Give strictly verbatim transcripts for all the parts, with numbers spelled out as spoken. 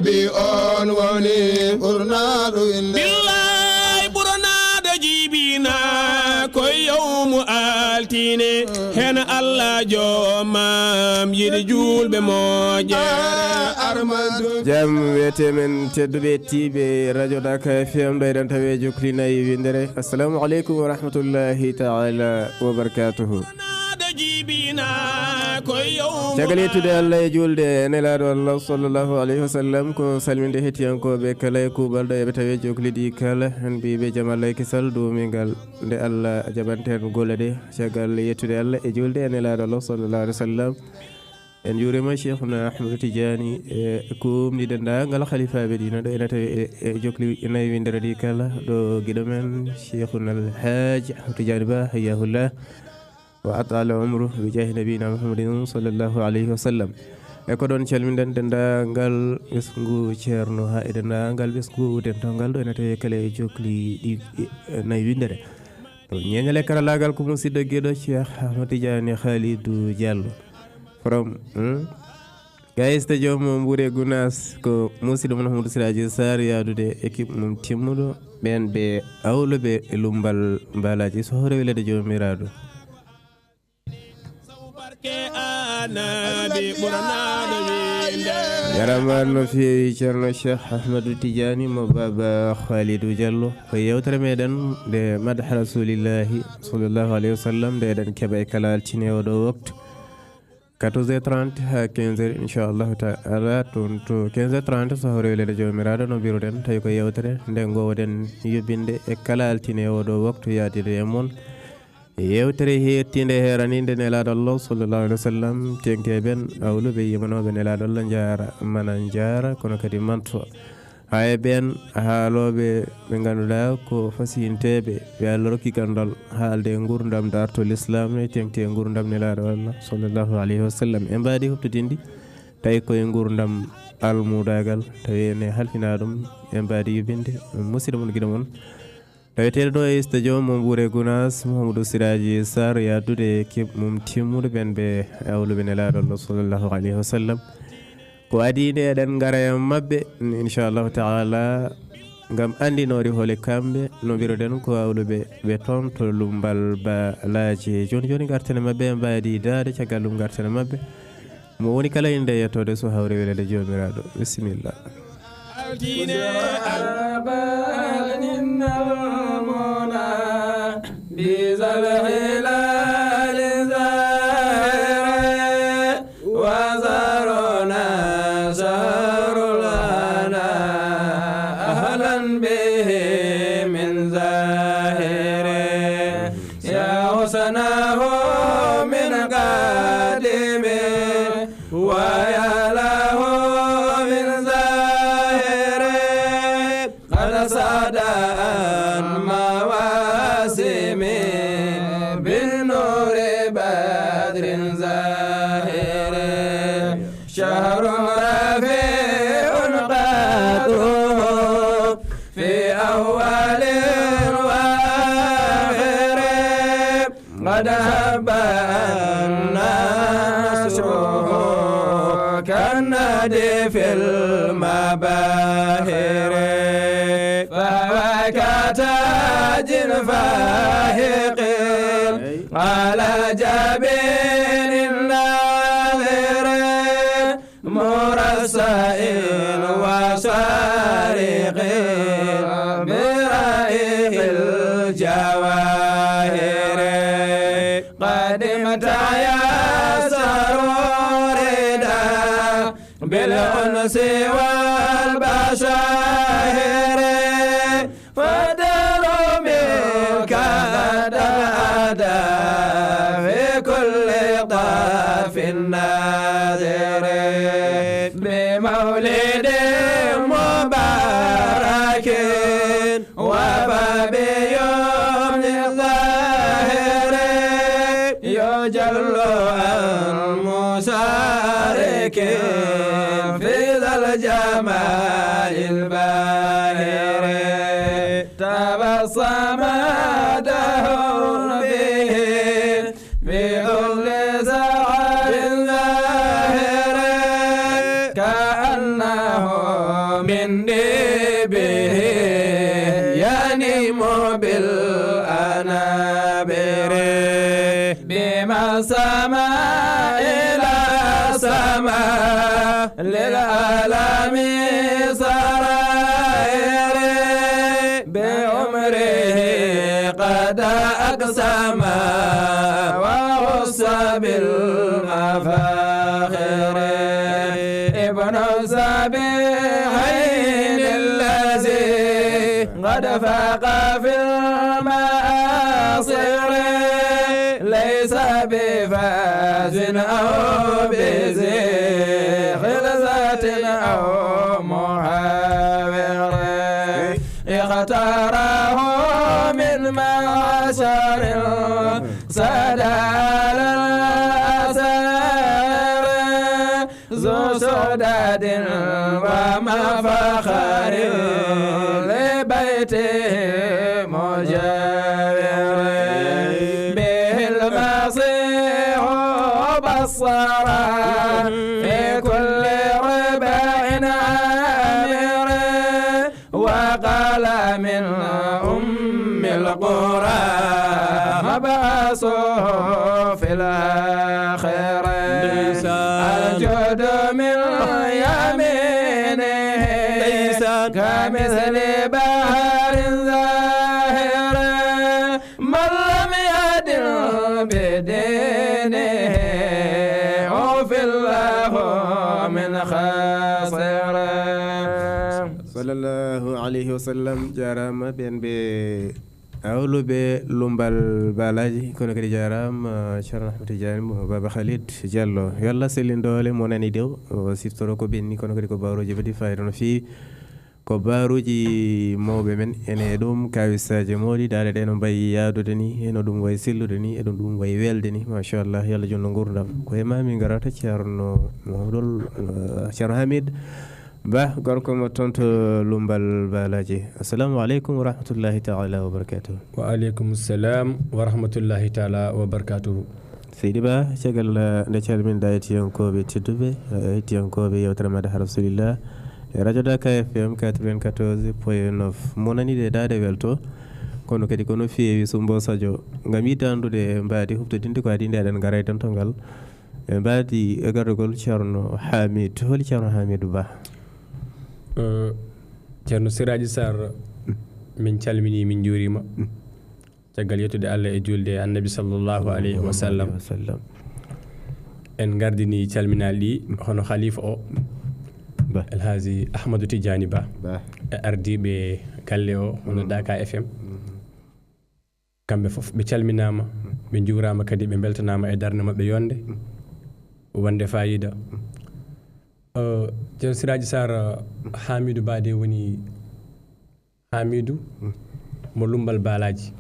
Bi on woni ɓurnaaɗo winde. Billaay ɓurnaaɗo jibina ko yowmu altine. Hen Allah joomam yiɗi juulɓe moƴƴere. Armando. Jam wiyete men tedduɓe tiiɓe radio Daka F M ɗo eɗen tawi e jokli nayi windere. Assalamu aleykum wa rahmatullahi taala wa barakatuhu. Caggal yettude Allah e juulde e nelaaɗo Allah sallallahu alayhi wa sallam, ko salminde hettiyankooɓe kala e kuuɓal ɗo eɓe tawi e jokli ɗi kala, en mbiiɓe jam Allah e kisal duumingal nde Allah jaɓanten golle ɗe. Caggal yettude Allah e juulde e nelaaɗo Allah sallallahu alayhi wa sallam, en njuurima Cheikhuna Ahmadou Tidiane e kuumni denndaangal halifaaɓe diina ɗo ene tawi e, e jokli nayi windere ɗi kala, ɗo giɗo men Cheikhuna Al Hadj Ahmadou Tidiane Ba, hayyahullah wa atala umru bi jaahi nabiyina Muhammadin sallallahu alayhi wa sallam. E ko ɗon calminen denndaangal ɓesngu Ceerno haa e denndaangal ɓesngu dental ngal ɗo ene tawi kala e jokli ɗi, e, nayi windere. Ɗo ñeeñal e karallaagal ko musidɗo giɗo Cheikh Ahmad Tidiane Khalidou Diallo. From, hmm? Gayista joom mo Mbuure Gunaas ko musidɗo mon Ahmadou Siraji Sarr yaadude équipe mum timmuɗo ɓeen ɓe awluɓe e lummbal mbaalaaji so hoore welede Joomiraaɗo. Jarama no feewi Ceerno Cheikh Ahmadou Tidiane mo Baaba Khalidou Diallo. Ko yewtere meɗen nde Madha Rasulillahi sallallahu alayhi wa sallam nde eɗen keɓa e kala altine oɗo waktu. Quatorze heures trente haa quinze heures, inchallahu taala, toon to quinze heures trente, so hawre welede Joomiraaɗo, no mbiruɗen, tawi ko yewtere nde ngowoɗen yuɓɓinde e kala altine e oɗo waktu yaadide e mon. Yewtere heertinde, heeraniinde Nelaaɗo Allah, sallallahu alayhi wa sallam, teŋke ɓen, awluɓe, yimanooɓe Nelaaɗo Allah, njaara, mana njaara, kono kadi manto. Haa e ɓeen haalooɓe ɓe ngannduɗaa ko fasinteeɓe, ɓe Allah rokki ganndal haalde e nguurndam darto Lislaam, e teŋti e nguurndam Nelaaɗo Allah, sallallahu alayhi wa sallam. En mbaadi huɓtodinndi, tawi koye nguurndam almudaagal, tawi ene halfinaa ɗum, en mbaadi yuɓɓinde, musidɗo mon, giɗo mon, taweteeɗo ɗo e studio mo Mbuure Gunaas, Mouhamadou Siraji Sarr, yaadude e équipe mum timmuɗo ɓen ɓe awluɓe Nelaaɗo Allah, sallallahu alayhi wa sallam. Ko adii nde eɗen ngara e maɓɓe, inchallahu taala, ngam anndinoori holi kamɓe, no mbiruɗen ko awluɓe ɓe toon to Lummbal Baalaaji. Jooni jooni ngarten e maɓɓe, en mbaadi daade, caggal ɗum ngarten e maɓɓe. Mo woni kala inde e yettoode so hawri welede Joomiraaɗo. Bisimilla. Altine, al- بذا الهلال الزاهر وزارنا شهر الهنا أهلا به من زاهر يا حسناه من قادم ويا له من زاهر قد صدى عن مواسم بالنور بدر زاهر شهر رفيع قدره في أول وآخر قد هب أن نشره كالنادي في المباهر فهو كتاج فاهق على جبين الناظر مرصع وسارق برائق الجواهر قد امتياز سرورنا بالأنس والبشائر فدار منك أتى في كل طرف ناظر بمولد مبارك وفى بيمن ظاهر يجل عن مشارك في ذا الجمال الباهر تبسم دهر به في ظل زهر زاهر كأنه به ينم بالأنابر، بما سما إلى سما للعالم سرائر، بعمره قد أقسم وخص بالمفاخر، ابن السبيعين الذي قد فاق في المآصر، ليس بفاز أو بذي خلزة أو محاور، اختاره من معشر سدى الأسر، ذو سدد ومفخر لبيته مجاور، به المسيح بصر في كل ربع عامر، وقال من أم القرى مبعثه في الآخرة، الجود من يمينه كمثل بحر زاهر، من لم يدن بدينه عوفي الله من خاسر. Sallallahu alayhi wa sallam. Jaaraama ɓeen ɓe awluɓe Lummbal Baalaaji, kono kadi jaaraama Ceerno Ahmed Tidiane mo Baaba Khalid Diallo. Yo Allah sellin doole mo nani dew, o siftoro ko ɓenni, kono kadi ko baaruuji mbaɗi faayiida no feewi. Ko baaruuji mawɓe men, ene e ɗum kawisaaji mawɗi, daaɗe ɗe no mbayi yaadude ni, eno ɗum wayi sellude ni, eɗum ɗum wayi welde ni, machallah, yo Allah juutnu nguurndam. Ko e maa min ngarata, Ceerno Mawɗol, eh, Ceerno Hamid Ba, gorko mo toon to Lummbal Baalaaji. Assalamu aleykum wa rahmatullahi taala wa barakatuh. Wa aleykum salam wa rahmatullahi taala wa barakatuh. Seydi Ba, caggal, eh, nde calminɗaa hettiyankooɓe tedduɓe, eh, hettiyankooɓe yewtere Madha Rasulillah e Radio Dakar F M quatre-vingt-quatorze point neuf. Mo nani ɗe daaɗe welto, kono kadi ko no feewi sumbo sadio ngam yiɗde anndude mbaadi huɓtodinde ko adii nde eɗen ngara e dental ngal. E mbaadi e gardagol Ceerno Hamidou. Holi Ceerno Hamidou Ba? Eh, Ceerno Siraaji Sarr, min calminii, min njuuriima. Caggal yettude Allah e juulde e Annabi sallallahu alayhi wa sallam, en ngardini calminaali ɗi hono khalifa o, Ba. El Hadji Ahmadou Tidiane Ba, Ba. E ardiiɓe galle o hono Dakar F M. Kamɓe fof ɓe calminaama, ɓe njuuraama kadi, ɓe mbeltanaama e darnde maɓɓe yonde, wonde faayiida. Eh, Ceerno Siraaji Sarr, Hamidou Ba de woni Hamidou mo Lummbal Baalaaji,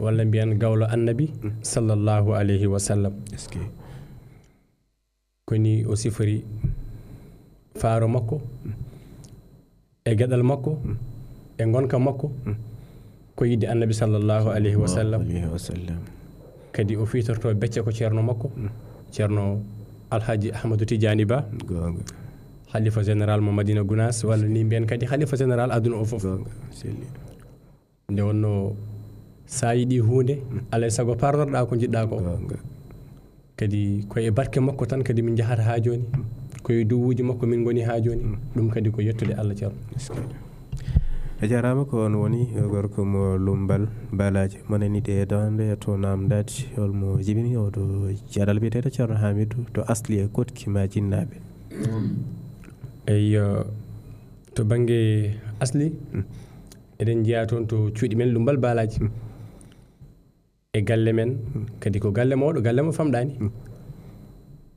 walla mbiyen gawlo Annabi sallallahu alayhi wa sallam. Est-ce que? Ko ni o sifori faaro makko, e geɗal makko, e ngonka makko, ko yiɗde Annabi sallallahu alayhi wa sallam. Alayhi wa sallam. Kadi o fiitorto becce ko ceerno makko, Ceerno Alhaji Ahmadou Tidiane Ba, Goonga. Khalifa général mo Madina Gounass, walla ni mbiyen kadi khalifa général aduna o fof. Goonga, selli. Nde wonnoo, so a yiɗii huunde, alaa e sago paarnorɗaa ko njiɗɗaa ko. Goonga. Kadi ko e barke makko tan kadi min njahata haa jooni. Ko e duwuuji makko min ngoni haa jooni. Ɗum kadi ko yettude Allah, Ceerno. A jaaraama. Ko oon woni gorko mo Lummbal Baalaaji, mo nani ɗe ɗoon ɗe to naamndaade, hol mo jibini o to caɗal biyeteeɗo Ceerno Hamidou to Asli e Koɗki maa Jinnaaɓe. Eyyo, to bannge Asli, eɗen njeyaa toon to cuuɗi men Lummbal Baalaaji. E galle men, kadi ko galle mawɗo, galle mo famɗaani.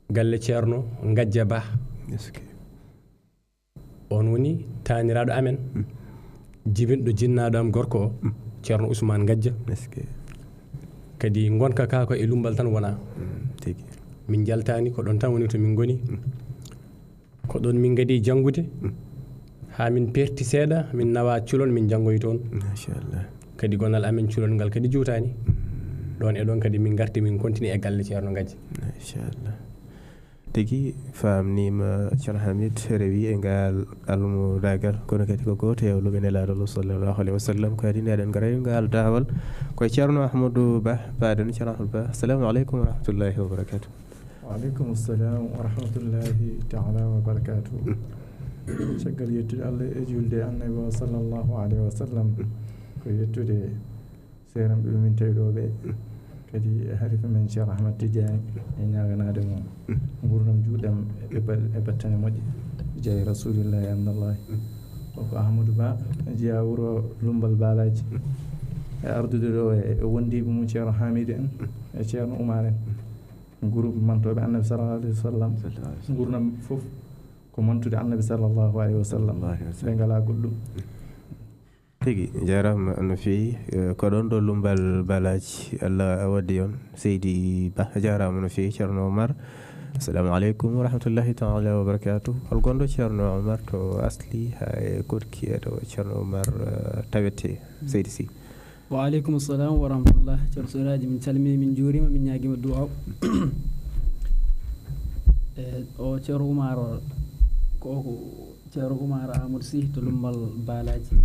Galle Ceerno Ngajja Ba. Est-ce que? Oon woni taaniraaɗo amen, jibinɗo jinnaaɗo am gorko o, Ceerno Ousmane Ngajja. Est-ce que? Kadi ngonka ka ko e Lummbal tan wonaa. Mm, tigi. Min njaltaani, ko ɗoon tan woni to min ngoni. Ko ɗoon min ngadii janngude, haa min peerti seeɗa, min nawa Culol, min njanngoyi toon. Machallah. Kadi gonal amen Culol ngal kadi juutaani. Ɗoon e ɗoon kadi min ngarti, min kontini e galle Ceerno Ngajja. Machallah. Tigi faamniima, Ceerno Hamid rewi e ngaal almudaagal, kono kadi ko gooto e awluɓe Nelaaɗo Allah sallallahu alayhi wa sallam. Ko adii nde eɗen ngara e ngaal daawal, ko Ceerno Ahmadou Ba, paaden Ceerno Ahmadou Ba. Assalamu aleykum wa rahmatullahi wa barakatuh. Wa aleykum salam wa rahmatullahi taala wa barakatuh. Caggal yettude Allah e julde Annabi o sallallahu alayhi wa sallam, ko yettude seeran ɓe min tawi ɗo ɓe. Kadi e halifa men Cheikh Ahmad Tidiane, e ñaaganaade mo nguurndam juuɗam e bal-, e battane moƴƴe. Jeyi Rasulillahi Annallahi. O ko Ahmadou Ba, jeyaa wuro Lumbal Balaji. E ardude ɗo e, e wondiiɓe mum Ceerno Hamidou en, e Ceerno Oumar en. Groupe mantooɓe Annabi sallallahu alayhi wa sallam. Sallallahu alayhi wa sallam. Nguurndam fof ko mantude Annabi sallallahu alayhi wa sallam. Sallallahu alayhi wa sallam. Ɓe ngalaa goɗɗum. Tigi, jaaraama no feewi. Eh, ko ɗon ɗo Lumbal Balaji, Allah waddi on. Seydi Ba, jaaraama no feewi. Ceerno Oumar, assalamu aleykum wa rahmatullahi taala wa barakatuh. Hol gonɗo Ceerno Oumar to asli, haa e Koɗki e ɗo Ceerno Oumar, eh, tawete? Seydi Sy. Wa aleykum salam wa rahmatullah. Ceerno Suraji, min calmini, min njuurima, min ñaagima du'a. E o Ceerno Oumar, ko, ko Ceerno Oumar Amadou Sy to Lumbal Balaji.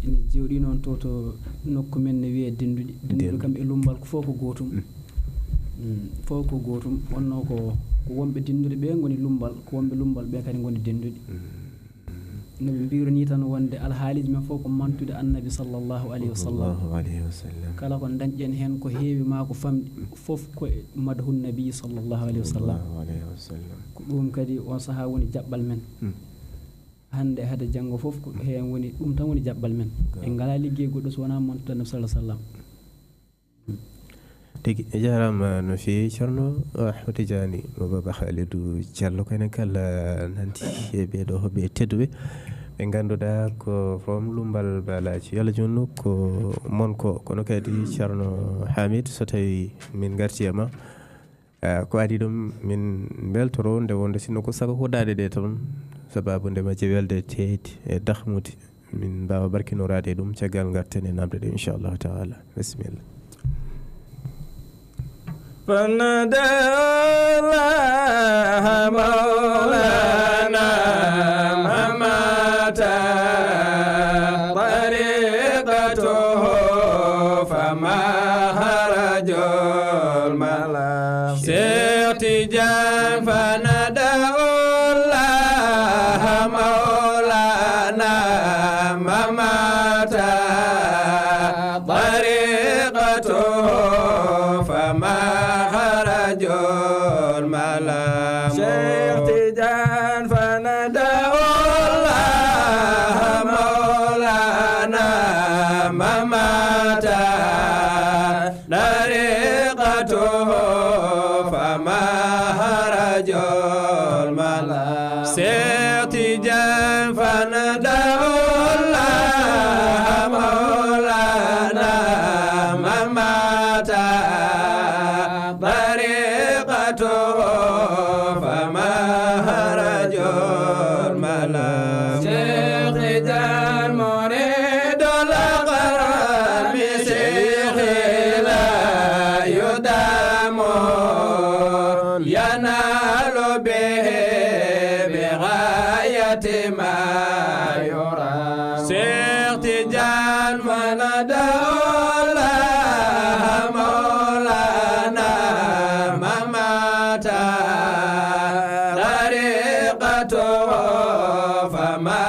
Ina jooɗi noon to, to nokku men ne wiyee Dennduɗi. Dennduɗi kam e Lumbal ko fof ko gootum. Mm. Mm, fof ko gootum. Wonno ko, ko wonɓe Dennduɗi ɓe ngoni Lumbal, ko wonɓe Lumbal ɓe kadi ngoni Dennduɗi. Mm. No ɓe mbiyru ni tan wonde alhaaliiji men fof ko mantude Annabi sallallahu alayhi wa sallam. Sallallahu alayhi wa sallam. Kala ko dañɗen heen ko heewi maa ko famɗi, fof ko e madhu Nabi sallallahu alayhi wa sallam. Sallallahu alayhi wa sallam. Ko ɗum kadi on sahaa woni jaɓɓal men. Hmm. Hannde hade janngo fof ko heen woni, ɗum tan woni jaɓɓal men. Ga. En ngalaa liggey goɗɗo so wonaa mantude Annabi sallallahu alayhi wa sallam. Tigi, a jaaraama no feewi, Ceerno Ahmad Tijaani mo Baaba Halidu Jallo. Ko enen kala nanti e ɓee ɗoo hoɓɓe tedduɓe, ɓe ngannduɗaa ko from Lumbal Balaji. Yo Allah junnu ko mon ko, kono kadi Ceerno Hamid, so tawi min ngarti e ma, ah, ko adii ɗum min mbeltoro nde wonde sinno ko sago ko daaɗe ɗe toon, sababu nde majje welde teeyde e dahmude. Min mbaawa barkinoraade e ɗum caggal ngarten e namde ɗe, inchallahu taala. Bisimilla. فندع الله مولانا مماتا طريقته فما هرج الملا. Seex Tijaan فندع الله مولانا مماتا طريقته فما هرج الملا. Seex Tijaan فندع الله مولانا مماتا طريقته فما هرج الملا. Seex Tijaan فندع الله مولانا مماتا طريقته فما هرج الملا. Seex Tijaan مريد الأكرم شيخي لا يدام ينال به بغاية ما يرام. Seex Tijaan فندع الله مولانا مماتا طريقته فما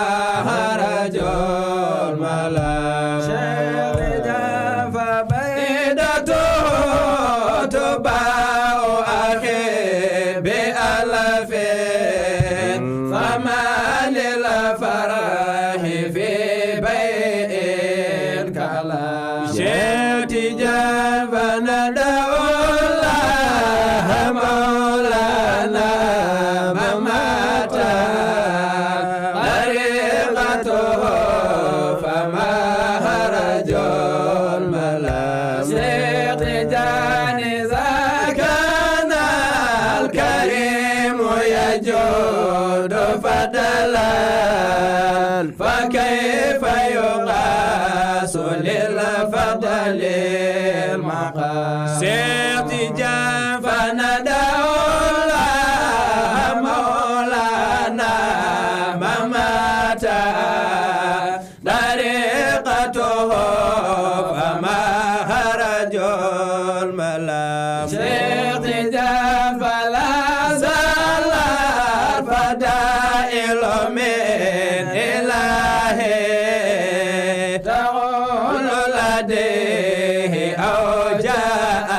هرج الملا. Seex Tijaan فبيعته تباع أخي بألف فما للفرح في بيع كلا. Seex Tijaan فندع الله مولانا مماتا طريقته فما هرج الملا. Seex Tijaan إذا كان الكريم يجود فضلا فكيف يقاس للفضل المقام. Seex Tijaan فندع الله سائل من إله تغول لديه أو جاء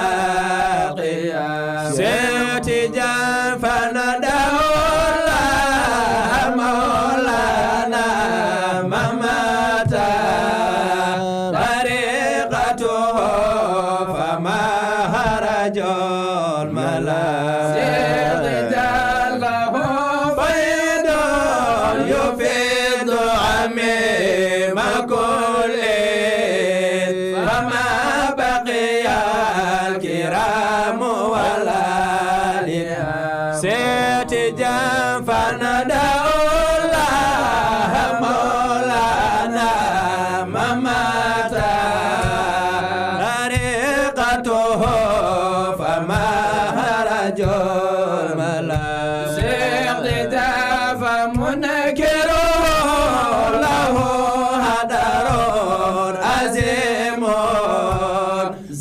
قيام. سيتجان فندعو الله مولانا مماتا طريقته فما هرج الملا. سيتجان له فيض يفيض عميم كل فما بقي الكرام ولا لها. سيتجان فندعو الله مولانا مماتا طريقته فما هرج الملا. سيق جاف منكر له هدر عظيم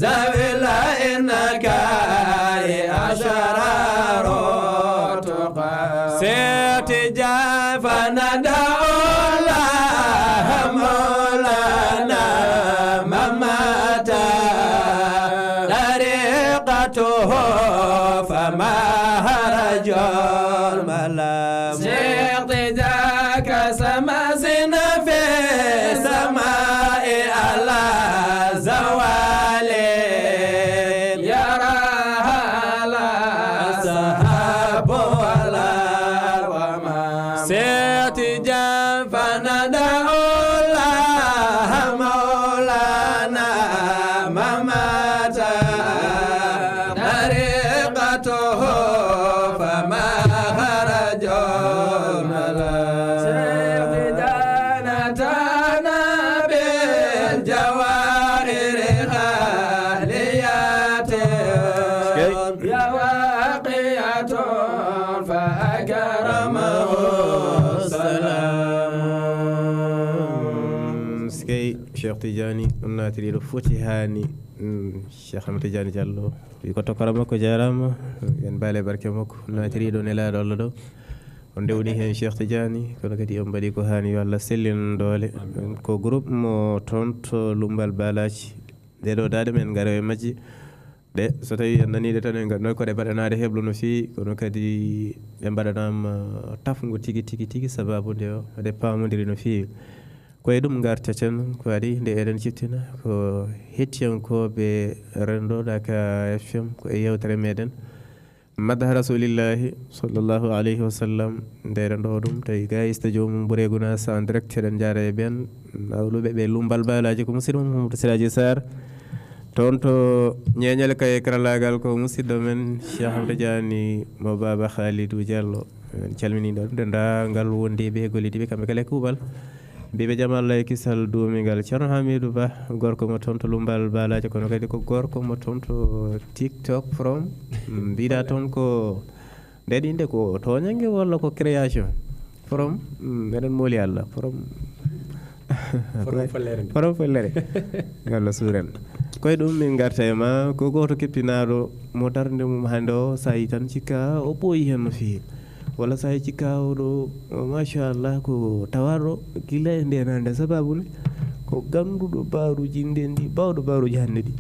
ذوي الإنكار أشرار تقى. سيتجان فندعو الله مولانا مماتا طريقته فما هرج الملا. سيق ذاك سمسنا في السماء على زوال يراها لا سحاب ولا غمام. سيتجان فندعو الله مولانا مماتا طريقته فما هرج الملا. سيتجان أتانا بالجواهر غاليات يا واقية فأكرمه السلام. Sey Cheikh Tidiane, on naatiriiɗo foti haani. Mm, Cheikh Ahmed Tidiane Diallo, wi ko tokora makko jaaraama. En mbaale barke makko, naatiriiɗo nelaaɗo Allah ɗo. On ndewni heen Cheikh Tidiane, kono kadi on mbaɗi ko haani, yo Allah sellin doole. Ko groupe mo toon to Lumbal Balaji. Ɗee ɗoo daaɗe men ngara e majji. Ɗe, so tawii en nanii ɗe tan, en nganndu ko ɗe mbaɗanaaɗe heblo no feewi, kono kadi ɗe mbaɗanaama tafngo tigi, tigi, tigi, sababu nde o, ɗe paamondiri no feewi. Ko e ɗum ngartaten, ko adii nde eɗen ciftina, ko hettiyankooɓe Renndo Dakar F M, ko e yeewtere meɗen. Madha Rasulillahi sallallahu alayhi wa sallam, nde eɗen ɗo ɗum, tawi ga ista joomum Buree Gunaas en direct, eɗen jaara e ɓeen, nawluɓe ɓe Lumbal Balaji, ko musidɗo mum Mamadou Siraji Sarr. Toon to ñeeñal kay karalaagal ko musidɗo men Cheikh Hamdou Diani mo Baba Khalidou Diallo. En calminii ɗo denndaangal wondiiɓe e gollidiiɓe kamɓe kala e kuuɓal. Mbiiɓe jam Allah e kisal duumingal. Ceerno Hamidou Ba, gorko mo toon to Lumbal Balaji, kono kadi ko gorko mo toon to TikTok from. Mbiɗa toon ko, nde ɗi nde ko tooñange walla ko création? From, mm, eɗen mooli Allah. From. From follere nde. From follere. Yo Allah suur en. Ko e ɗum min ngarta e ma, ko gooto keppinaaɗo mo darnde mum hannde o, so a yii tan cikka o ɓooyi heen no feewi. Walla so a yii cikka o ɗo, o, machallah, ko tawaaɗo gila e nde nande, sababu ne ko gannduɗo baaruuji ndendi, baawɗo baaruuji hannde ɗi.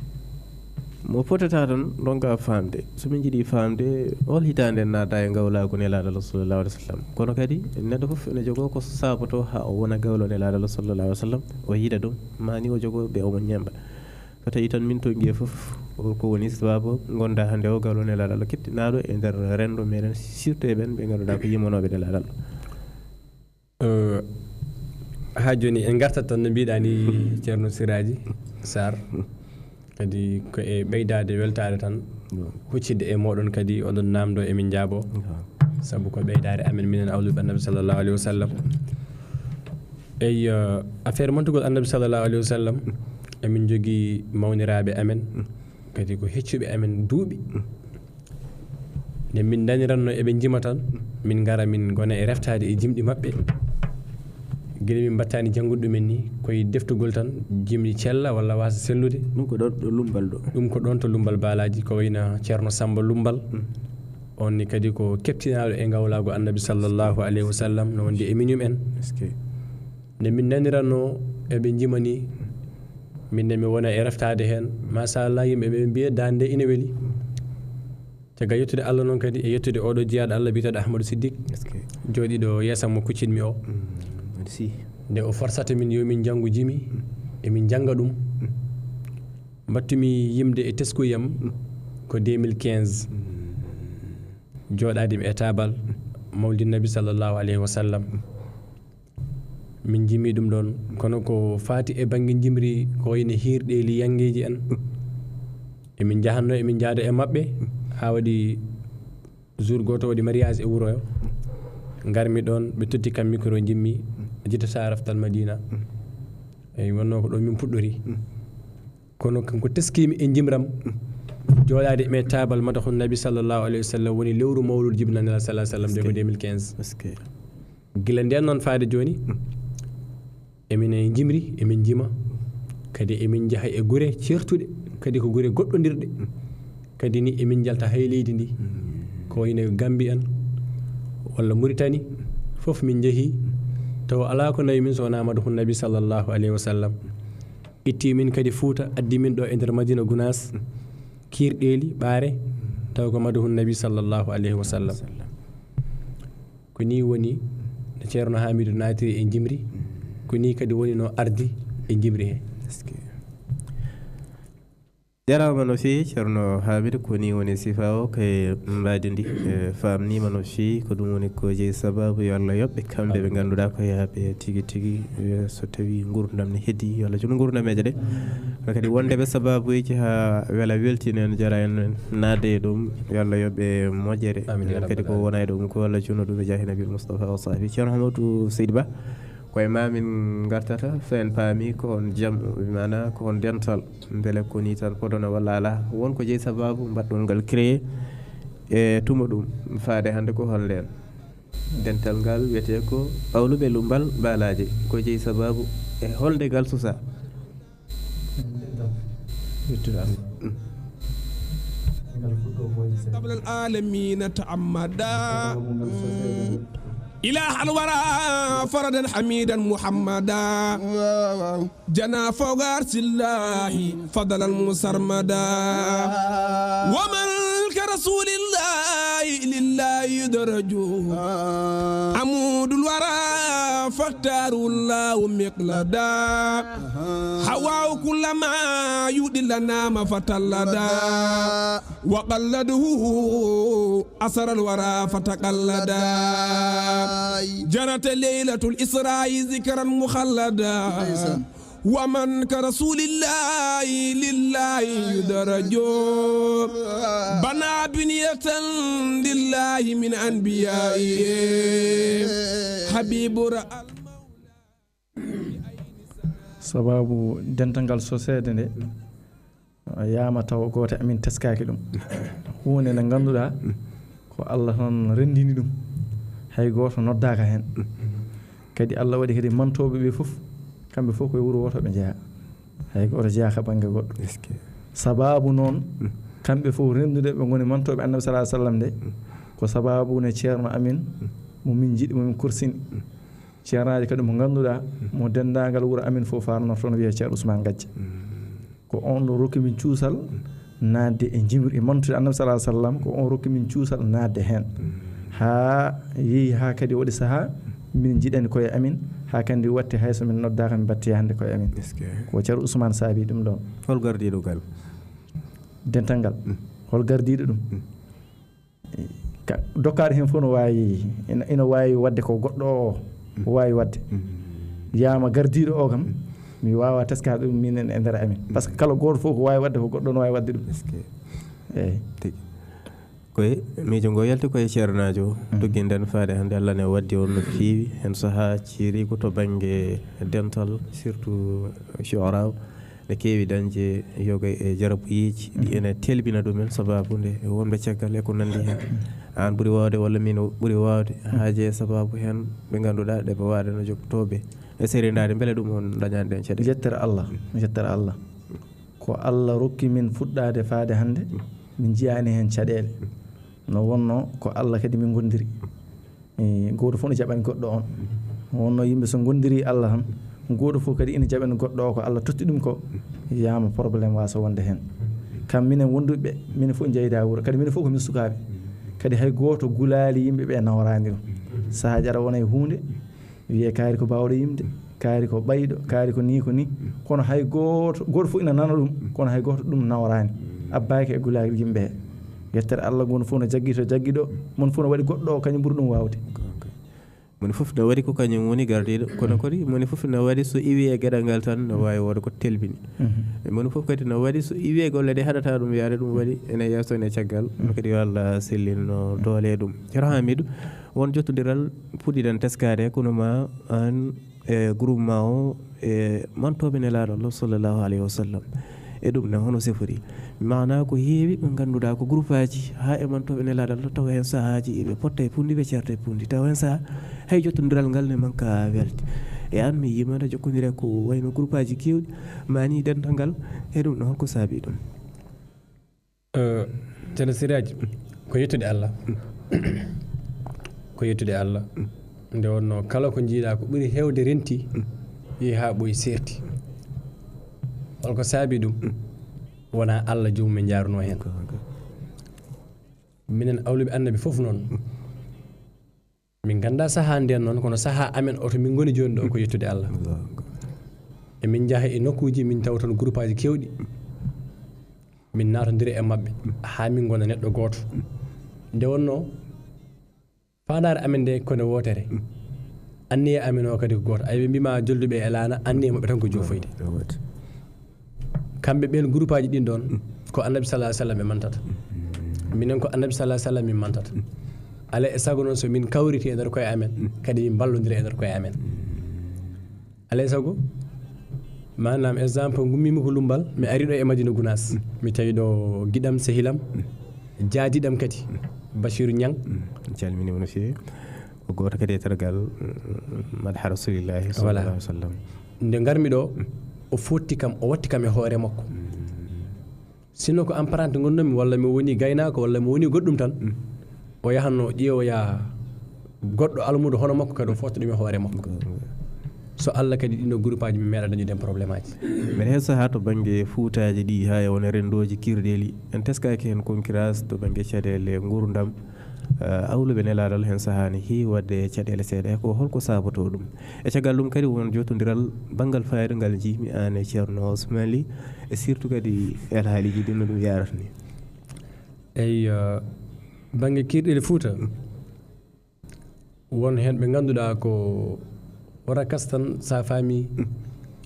Mo fotata tan ronka faamde. So min njiɗi faamde, hol hitaande en naata e ngawlaagu Nelaaɗo Allah sallallahu alaihi wasallam. Kono kadi, neɗɗo fof ene jogoo ko saabotoo haa o wona gawlo Nelaaɗo Allah sallallahu alaihi wasallam, o yiɗa ɗum, maa ni o jogoo ɓe omo ñeemba. So tawii tan min to ngiye fof, ko woni sababu ngonda hannde o gawlo Nelaaɗo Allah keɓtinaaɗo e nder renndo meɗen, surtout e ɓen ɓe ngannduɗaa ko yimonooɓe Nelaaɗo Allah. Eh, haa jooni en ngartat tan no mbiɗa ni, Ceerno Siraaji Sarr. Kadi ko e ɓeydaade weltaare tan, huccitde e mooɗon kadi oɗon naamndo emin njaabo. Sabu ko ɓeydaare amen minen awluɓe Annabi sallallahu alaihi wasallam. Eyi, eh, affaire montugol Annabi sallallahu alaihi wasallam, emin njogii mawniraaɓe amen, kadi ko heccuɓe amen duuɓi. Nde min daniranno eɓe njima tan, min ngara min ngona e reftaade e jimɗi maɓɓe. Gila min mbattaani janngude ɗumen ni, koye deftugol tan, jimɗi cella walla wasa sellude. Ɗum ko ɗon ɗo Lumbal ɗo. Ɗum ko ɗon to Lumbal Balaji, ko wayno Ceerno Samba Lumbal. Mm. On ni kadi ko keptinaaɗo e ngawlaagu Annabi sallallahu alayhi wa sallam, no wondi e minimum en. Nde min naniranno eɓe njimani, min ne mi wona e reftaade heen. Machallah, yimɓe ɓe mbiya daande ina weli. Caggal yettude Allah noon kadi e yettude oɗo jiyaaɗo Allah biyeteeɗo Ahmadou Siddiq, jooɗiiɗo yeesam mo kuccinmi o. Nde o forsata min yo min njanngu jimi, emin njannga ɗum. Mbattumi yimde e teskuyam ko deux mille quinze. Jooɗaade mi e taabal Mawlid Nabi sallallahu alayhi wa sallam. Min njimi ɗum ɗoon, kono ko faati e bannge njimri ko wayno hiirɗeeli yanngeeji en. Emin njahatno, emin njaada e maɓɓe, haa waɗi jour gooto waɗi mariage e wuro o. Ngarmi ɗoon, ɓe totti kam micro, njimmi Jidda Saaraftal Madina. Eyi, wonnoo ko ɗoon min puɗɗori. Kono kanko teskiimi e njimram, jooɗaade e taabal Madahun Nabi sallallahu alayhi wa sallam woni lewru mawlud Jibinanel sallallahu alayhi wa sallam, de ko deux mille quinze. Gila ndeen noon faade jooni, emin e njimri, emin njima, kadi emin njaha e gure ceertuɗe, kadi ko gure goɗɗondirɗe. Kadi ni emin njalta hay leydi ndi, ko wayno Gambi en, walla Muritani, fof min njehi, tawa alaa ko nawi min so wonaa Madahun Nabi sallallahu alayhi wa sallam. Itti min kadi Fuuta, addi min ɗo e nder Madina Gunaas, kiirɗeeli, ɓaare, tawa ko Madahun Nabi sallallahu alayhi wa sallam. Ko nii woni no Ceerno Haamidu naatiri e njimri, ko nii kadi woni no ardi e njimri he. Jaraama no feewi, Ceerno Haamidu, ko nii woni sifa o kay mbaadi ndi, e, faamniima no feewi, ko ɗum woni ko jeyi sababu, yo Allah yoɓ ɓe kamɓe ɓe ngannduɗaa ko yaaɓe tigi tigi, e, so tawi nguurndam ne heddii, yo Allah juutnu nguurndam e jaaɗe. Kono kadi wonde ɓe sababuuji haa wela weltina en, jara en naatde e ɗum, yo Allah yoɓ ɓe moƴƴere. Amiin, ya rabbal aalamiin. Kadi ko wona e ɗum ko Allah juutnu ɗum e jaahi Nabil Mustafa wa sahbi. Ceerno Hamadou Seydi Ba, ko e ma min ngartata, so en paami ko on jam, maanaa ko on dental. Mbele ko nii tan fotnoo walla alaa? Won ko jeyi sababu mbaɗɗon ngal créé e tuma ɗum faade hannde ko holnde en? Dental ngal wiyetee ko Awluɓe Lummbal Mbaalaaje. Ko jeyi sababu e holnde ngal sosaa? قبل العالمين تعمدا. إله الورى فردا حميدا محمدا. جنى فوق عرش الله فضلا مسرمدا. ومن كرسول الله لله يدرج. عمود الورى فاختار الله مقلدا. حواه كل ما يؤدي لنا ما فتلدا. وقلده أسر الورى فتقلدا. جرت ليلة الإسراء ذكرا مخلدا. ومن كرسول الله لله يدرج. بنى بنية لله من أنبيائه. حبيب رأى المولى. Sababu dental ngal soseede nde, yaama taw gooto e amin teskaaki ɗum. Huunde nde ngannduɗaa ko Allah tan renndini ɗum, hay gooto noddaaka heen. Kadi Allah waɗi kadi mantooɓe ɓe fof, kamɓe fof ko e wuro wooto ɓe njeyaa, hay gooto jeyaaka bannge goɗɗo. Sababu noon, kamɓe fof renndude ɓe ngoni mantooɓe Annabi sallallahu alayhi wa sallam nde, ko sababu ne ceerno amin, mo min njiɗi, mo min korsini. Ceernaajo kadi mo ngannduɗaa, mo denndaangal wuro amin fof faandoto no wiyee Ceerno Ousmane Gajja. Ko on ɗo rokki min cuusal naatde e njimri, e mantude Annabi sallallahu alayhi wa sallam, ko on rokki min cuusal naatde heen. Haa yehi haa kadi waɗi sahaa, min njiɗani koye amin, haa kadi waɗti hay so min noddaaka, min mbaɗti hannde koye amin. Ko Ceerno Ousmane saabi ɗum ɗoon. Hol gardiiɗo ngal? Dental ngal. Hol gardiiɗo ɗum? Ka, dokkaaɗo heen fof no waawi, ina, ina waawi waɗde ko goɗɗo o waawi waɗde. Yaama gardiiɗo o kam, mi waawaa teskaade ɗum minen e nder amin. Par ce que kala gooto fof ko waawi waɗde ko goɗɗo no waawi waɗde ɗum. Eeyi. Tigi. Koye miijo ngo yalti koye ceernaajo o. Tugginden faade hannde Allah ne waddi on no feewi. Heen sahaa ciiri ko to bannge dental, surtout shu'ara o. Ne keewi dañde yoga e jarabuyeeji ɗi ene telbina ɗumen, sababu nde wonɓe caggal e ko nanndi heen. Aan ɓuri waawde walla min o ɓuri waawde haaje sababu heen ɓe ngannduɗaa ɗe mbawaade no joɓtooɓe e serindaade, mbele ɗum on dañaani ɗeen caɗeele? Yettere Allah, yettere Allah. Ko Allah rokki min fuɗɗaade faade hannde, min njiyaani heen caɗeele. No wonno ko Allah kadi min ngondiri. E, gooto fof no jaɓani goɗɗo on. Wonno yimɓe so ngondiri Allah tan, gooto fof kadi ina jaɓani goɗɗo o ko Allah totti ɗum ko, yama problème wasa wonde hen. Kam minen wonduɓe, minen fof jeyda wuuro, kadi minen fof ko min sukaaɓe. Kadi hay gooto gulaali yimɓe ɓe nawraani ɗum. Sahaaji aɗa wona e huunde, wiye kaari ko baawɗo yimde, kaari ko ɓayɗo, kaari ko ni, ko ni. Kono hay gooto, gooto fof ina nana ɗum, kono hay gooto ɗum nawraani. Abbaaki e gulaali yimɓe he. Yettere Allah, gooto fof no jaggi to jaggi ɗo, mon fof no waɗi goɗɗo o, kañum ɓuri ɗum waawde. Moni fof no waɗi ko kañum woni gardiiɗo, kono kadi moni fof no waɗi so iwi e geɗal ngal tan no waawi wooda ko telbini. Moni fof kadi no waɗi so iwi e golle ɗe haɗata ɗum yaade ɗum waɗi ene yeeso ene caggal, ɗum kadi yo Allah sellin no doole ɗum. Ceerno Hamidou, won jottondiral puɗɗiɗen teskaade, kono ma aan e groupement o e mantooɓe Nelaaɗo Allah sallallahu alayhi wa sallam. E ɗum ne hono sifori? Maanaa ko heewi ɓe ngannduɗaa ko groupaaji haa e mantooɓe Nelaaɗo Allah, tawa heen sahaaji eɓe potta e punndi, ɓe ceerta e punndi, tawa heen sahaa hay jottondiral ngal ne manka welde. E aan mi yiima aɗa jokkondira ko wayno groupaaji keewɗi, mani dental ngal, e ɗum ne holko saabi ɗum? Eh, Ceerno Siraaji, ko yettude Allah. Ko yettude Allah. Nde wonno kala ko njiiɗa ko ɓuri heewde renti, yehi haa ɓooyi seerti. Holko saabi ɗum? Wona Allah joomum en njaarunoo heen. Minen awluɓe Annabi fof noon. Min nganndaa sahaa ndeen noon, kono sahaa amen o to min ngoni jooni ɗo ko yettude Allah. Allahu akbar. E min njaha e nokkuuji, min tawa toon groupaaji keewɗi. Min naatondira e maɓɓe haa min ngona neɗɗo gooto. Nde wonno faandaare amen nde ko nde wootere. Anniya amen o kadi ko gooto. Ay, ɓe mbiima jolduɓe e laana, anniya maɓɓe tan ko jofoyde. Kamɓe ɓeen groupaaji ɗin ɗoon, ko Annabi sallallahu alayhi wa sallam ɓe mantata. Minen ko Annabi sallallahu alayhi wa sallam min mantata. Alaa e sago noon so min kawriti e nder koye amen, kadi min mballondira e nder koye amen. Alaa e sago, maanaam exemple, ngummiimi ko Lummbal, mi ari ɗo e Madina Gunaas. Mi tawi ɗo giɗam, sehilam, jaadiɗam kadi, Basiiru Ñaŋ. En calminiima no feewi. Ko gooto kadi e tergal, mm, Madha Rasulillahi sallallahu alayhi wa sallam. Nde ngarmi ɗo, o fotti kam, o watti kam e hoore makko. Sinno ko apprenti ngonnoomi, walla mi woni gaynaako, walla mi woni goɗɗum tan, o yahanno ƴeewoya goɗɗo almuudo hono makko, kadi o fotta ɗum e hoore makko. So Allah kadi ɗiɗo groupaaji, mi meeɗa dañude heen problémaaji. Mbeɗa heen sahaa to bannge fuutaaji ɗi, haa e won renndooji kirɗeeli, en teskaaki heen concurrence to bannge caɗeele nguurndam. Eh, awluɓe Nelaaɗo Allah heen sahaa ne heewi waɗde caɗeele seeɗa. E ko holko saabotoo ɗum? E caggal ɗum kadi won jottondiral banngal faayiida ngal njiimi aan e Ceerno Ousmane Ly, e surtout kadi e alhaaliji ɗi no ɗum yaarata ni. Eyi, eh, bannge kirɗeele Fuuta, won heen ɓe ngannduɗaa ko rakas tan, sa faami,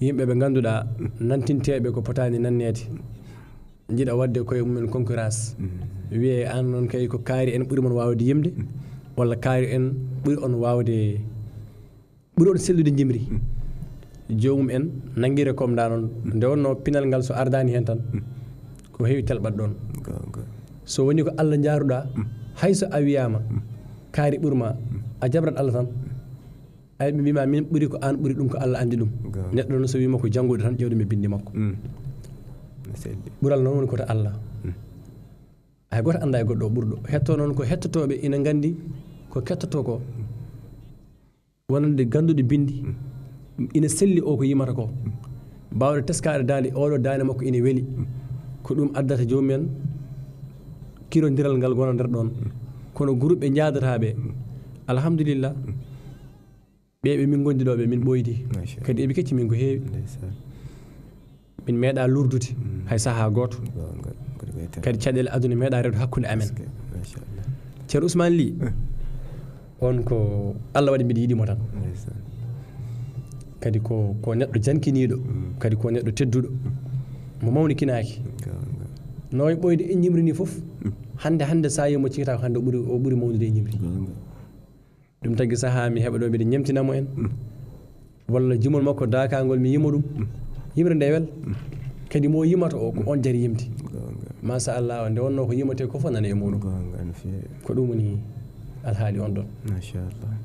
yimɓe ɓe ngannduɗaa nantinteeɓe ko potaani nanneede. Njiɗa waɗde koye mumen concurrence. Wiyee aan noon kay ko kaari en ɓuri mon waawde yimde, walla kaari en ɓuri on waawde, ɓuri on sellude njimri. Joomum en nanngira kom ndaa noon, nde wonno pinal ngal so ardaani heen tan, ko heewi telɓat ɗoon. Goonga. So woni ko Allah njaaruɗaa, hay so a wiyaama, kaari ɓurma, a jabrat Allah tan. Ay, ɓe mbiima min ɓuri ko aan ɓuri ɗum ko Allah anndi ɗum. Goonga. Neɗɗo noon so wiima ko janngude tan, ƴeewde mi binndi makko. Mm. No selli. Ɓural noon woni ko to Allah. Mm. Hay gooto anndaa e goɗɗo o ɓurɗo. Hettoo noon ko hettotooɓe ina nganndi ko kettotoo ko. Wonande gannduɗo binndi, ina selli o ko yimata ko. Baawɗo teskaade daande, oɗo daande makko ina weli. Ko ɗum addata joomum en kirondiral ngal wona nder ɗoon. Kono groupe ɓe njaadataaɓe, alhamdulillah, ɓe ɓe min ngondi ɗo ɓe min ɓoydi. Machallah. Kadi eɓe kecci min ko heewi. Ndeysaan. Min meeɗa lurdude, mm, hay sahaa gooto. Goonga, ko ɗum wiyetee. Kadi caɗeele aduna meeɗa rewde hakkunde amen. Est-ce que, machallah. Ceerno Ousmane Ly, eh, on ko Allah waɗi mbiɗa yiɗi mo tan. Ndeysaan. Kadi ko, ko neɗɗo jankiniiɗo, mm, kadi ko neɗɗo tedduɗo, mo mawnikinaaki. Goonga. No wayi ɓooyde en ñimri ni fof, mm, hannde, hannde sa yi mo cikkata ko hannde o ɓuri, o ɓuri mawnude e ñimri. Goonga. Ɗum tagi sahaa mi heɓa ɗo mbiɗa ñemtina mo en. Mm. Walla jimol makko daakangol mi yimo ɗum. Mm. Yimre nde wel. Mm. Kadi mo yimata o ko on jari yimde. Goonga. Machallah, nde wonno ko yimatee ko fof nana e muɗum. Goonga, no feewi. Ko ɗum woni alhaali on ɗon. Machallah.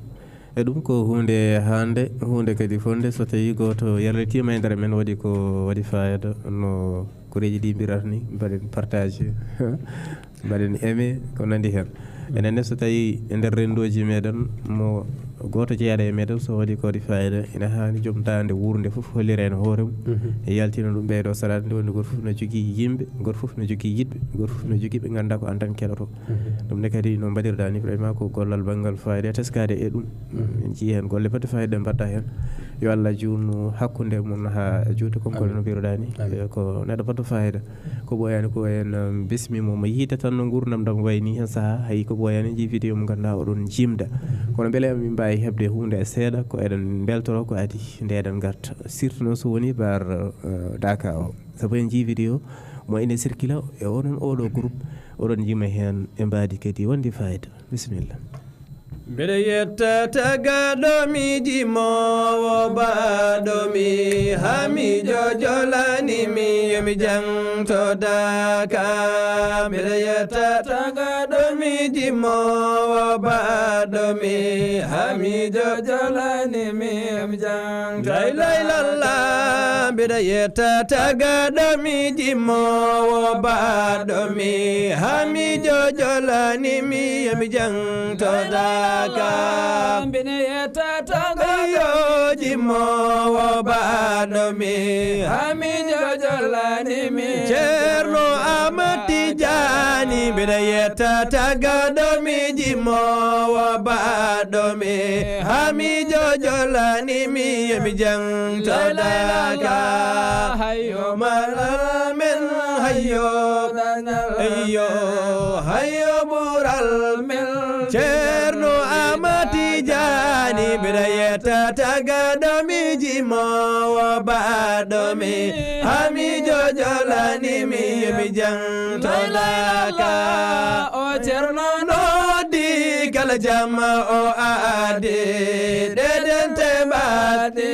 E ɗum ko huunde hannde, huunde kadi fonde, so tawii gooto yarlitiima e nder men, waɗi ko waɗi fayida, no koreeji ɗi mbirata ni, mbaɗen partage. Mbaɗen aimé, ko nandi heen. Enen ne, so tawii e nder renndooji meeɗen, mo gooto jeyaɗo e meeɗen, so waɗi ko waɗi fayida, ina haani joom daande wuurnde fof hollira heen hoore mum. Mhm. E yaltina ɗum ɓeyɗo salaade nde woni, gooto fof no jogii yimɓe, gooto fof no jogii yiɗɓe, gooto fof no jogii ɓe ngannduɗaa ko aan tan keɗotoo. Mhm. Ɗum ne kadi no mbaɗirɗaa ni, vraiment ko gollal banngal fayida, teskaade e ɗum. Mhm. En njii heen golle baɗɗe fayida ɗe mbaɗɗaa heen. Yo Allah juutnu hakkunde mon haa juuta, comme ko Amin. No mbiruɗaa ni. Amin. Eh, ko neɗɗo baɗɗo fayida. Ko ɓooyaani ko en, um, bismimo mo yiide tan no nguurndam ɗam wayi ni heen sahaa, hay ko ɓooyaani en njii vidéo mo ngannduɗaa oɗon jiimda. Kono mbele emin mbaawi heɓde huunde e seeɗa, ko eɗen mbeltoro ko adii nde eɗen ngarta. Surtout noon so wonii bar, uh, Daka o. Sabu en njii vidéo mo ene circula e onon oɗo groupe, oɗon njiima heen e mbaadi kadi wonde fayida. Bisimilla. Mbeɗa yetta tagaɗo mi jimowo baɗo mi, hami jojolani mi, mi jangto Daka. Mbeɗa yetta tagaɗo mi jimowo baɗo mi, hami jojolani mi, mi jangto Daka. Lay lay lalla. Mbeɗa yetta tagaɗo mi jimowo baɗo mi, hami jojolani mi, mi jangto Daka. Mbeɗa yetta tagaɗo jimowo baɗo mi, hami jojolani mi, Ceerno Ahmad Tijaani. Mbeɗa yetta tagaɗo mi jimowo baɗo mi, hami jojolani mi, mi jangto Daka. Hayo malal men, hayo dañal, ayyo, hayo ɓural men. Ceerno Ahmad Tijaani, mbeɗa yetta tagaɗo mi jimowo baɗo mi, hami jojolani mi, mi jangto Daka. O Ceerno noddi kala jamma o addi, ɗe dente mbaɗɗi.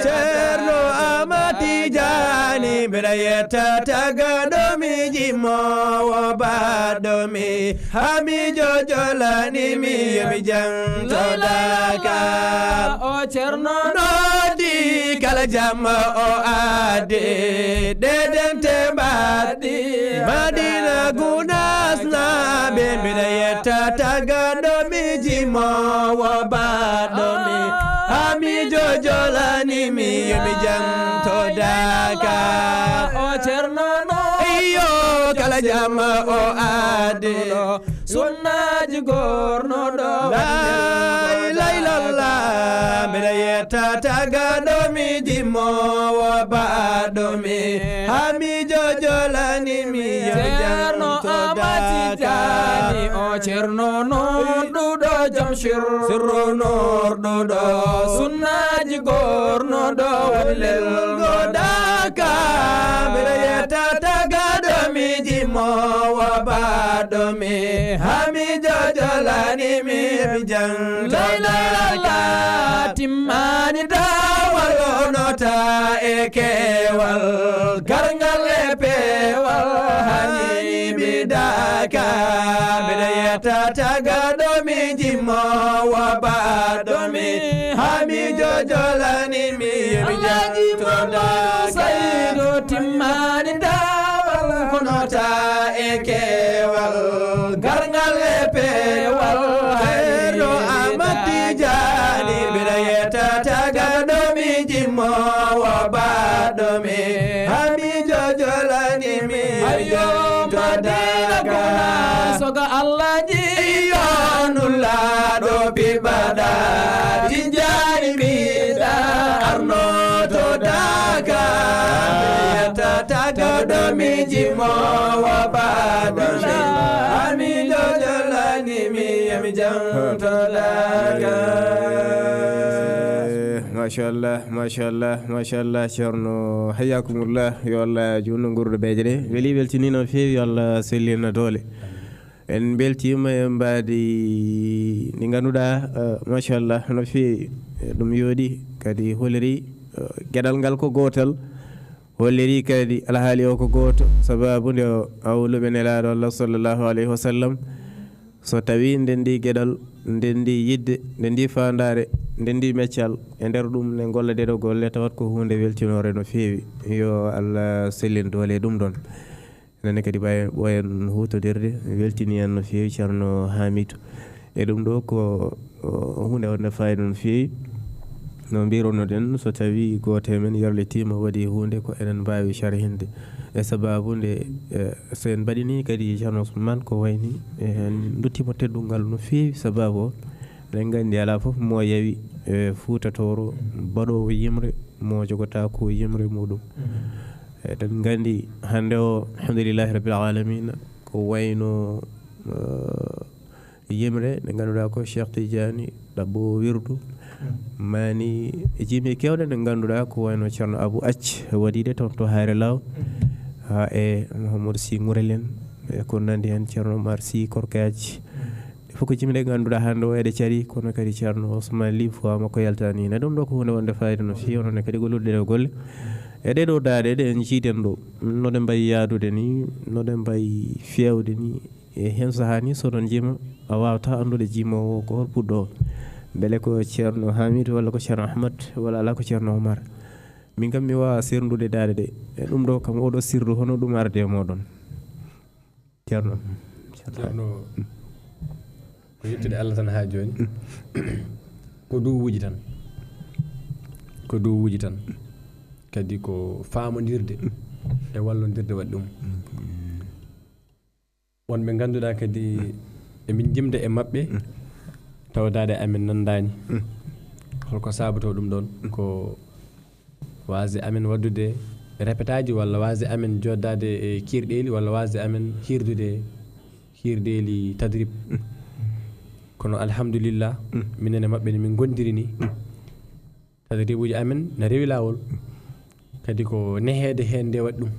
Ceerno Ahmad Tijaani, mbeɗa yetta tagaɗo mi jimowo baɗo mi, hami jojolani mi, mi jangto Daka. O Ceerno noddi kala jamma o addi, ɗe dente mbaɗɗi. Madina Gunaas naaɓe, mbeɗa yetta tagaɗo mi jimowo baɗo mi, hami jojolani mi, mi jangto Daka. O Ceerno no iyo kala jamma o addi, sunnaaji gornoɗo. Lay lay lalla, mbeɗa yetta tagaɗo mi jimowo baɗo mi, hami jojolani mi, Ceerno Ahmad Tijaani. O Ceerno nodduɗo jom sirru, sirru nodduɗo sunnaaji gornoɗo wallel ngo Daka. Mbeɗa yetta tagaɗo mi jimowo baɗo mi, hami jojolani mi, mi jangto Daka. Timmani dawal o nota e kewal, garngal e pewal, hani mi Daka. Mbeɗa yetta tagaɗo mi jimowo baɗo mi, hami jojolani mi, mi jangto Daka. Saydu timmani dawal ko nota e kewal, garngal e pewal, Ceerno Ahmad Tijaani. Mbeɗa yetta tagaɗo mi jimowo baɗo mi, hami jojolani mi, ayyo, to Madina Daka. Gona soga Allah ji, iyo, nulaaɗo piɓaɗa, Tijaani mbiɗa arno to Daka. Yetta tagaɗo mi jimowo baɗo mi, hami jojolani mi, mi jangto Daka. Machallah, machallah, machallah, Ceerno, hayyakumullah. Yo Allah juutnu nguurɗo beeje ɗe. Weli, weltini no feewi, yo Allah sellina doole. En mbeltiima e mbaadi ndi ngannduɗaa, eh, machallah, no feewi. Eh, ɗum yooɗi, kadi holiri, eh, geɗal ngal ko gootal. Holiri kadi alhaali o ko gooto, sababu nde o awluɓe Nelaaɗo Allah sallallahu alayhi wa sallam. So tawii ndenndi geɗal, ndenndi yiɗde, ndenndi faandaare, ndenndi meccal, e nder ɗum ne ngolla ɗeɗo golle, tawat ko huunde weltinoore no feewi. Yo Allah sellin doole e ɗum ɗon. Enen kadi ɓayen ɓooyen huutodirde, weltini en no feewi Ceerno Haamiidu. E ɗum ɗo ko o, huunde wonde fayida no feewi. No mbirunoɗen, so tawi gooto e men yarlitiima waɗi huunde, ko enen mbaawi sarhinde. E sababu nde, e, so en mbaɗini kadi Ceerno Usmaan ko wayni, e, en nduttiima teddungal no feewi sababu o. Eɗen nganndi alaa fof mo yawi, e, Fuuta Tooro, baɗoowo yimre, mo jogata ko yimre muɗum. Eɗen nganndi hannde o, alhamdulillahi rabbil alamina, ko wayno, e, yimre nde ngannduɗaa ko Cheikh Tidiane ɗaɓɓo wirdu. Mani e jimi kewɗe nde ngannduɗaa ko wayno Ceerno Abou Acc waɗiɗe toon to Hayre Law. Ha e Mouhamadou Sy Ngourel en, e ko nanndi heen Ceerno Oumar Sy Korkaaji. Ɗe fof ko jimi ɗe ngannduɗaa hannde o eɗe cari, kono kadi Ceerno Ousmane Ly fof makko yaltani. Ne ɗum ɗo ko huunde wonde fayida no feewi, onon ne kadi gollude ɗe golle. E ɗe ɗo daaɗe ɗe en jiiden ɗo, no ɗe mbayi yaadude ni, no ɗe mbayi feewde ni, e heen sahaa ni so ɗon jima, a waawata anndude jimoowo o ko hol puɗɗo o. Mbele ko Ceerno Hamidou walla ko Ceerno Ahmad walla alaa ko Ceerno Omar. Min kam mi waawaa serndude daaɗe ɗe. E ɗum ɗo kam oɗo sirru hono ɗum arde e mooɗon. Ceerno. Ceerno, ko yettude Allah tan haa jooni. Ko duwuuji tan. Ko duwuuji tan. Kadi ko faamondirde e wallondirde waɗi ɗum. Wonɓe ngannduɗaa kadi emin jimda e maɓɓe, tawa daaɗe amen nanndaani. Holko saabotoo ɗum ɗoon? Ko waasde amen waɗdude repetaaji, walla waasde amen jooɗdaade e kiirɗeeli, walla waasde amen hiirdude kiirɗeeli tadrib. Kono alhamdulillah, minen e maɓɓe ne min ngonndiri ni. Tadribuuji amen na rewi laawol. Kadi ko neheede heen nde waɗi ɗum.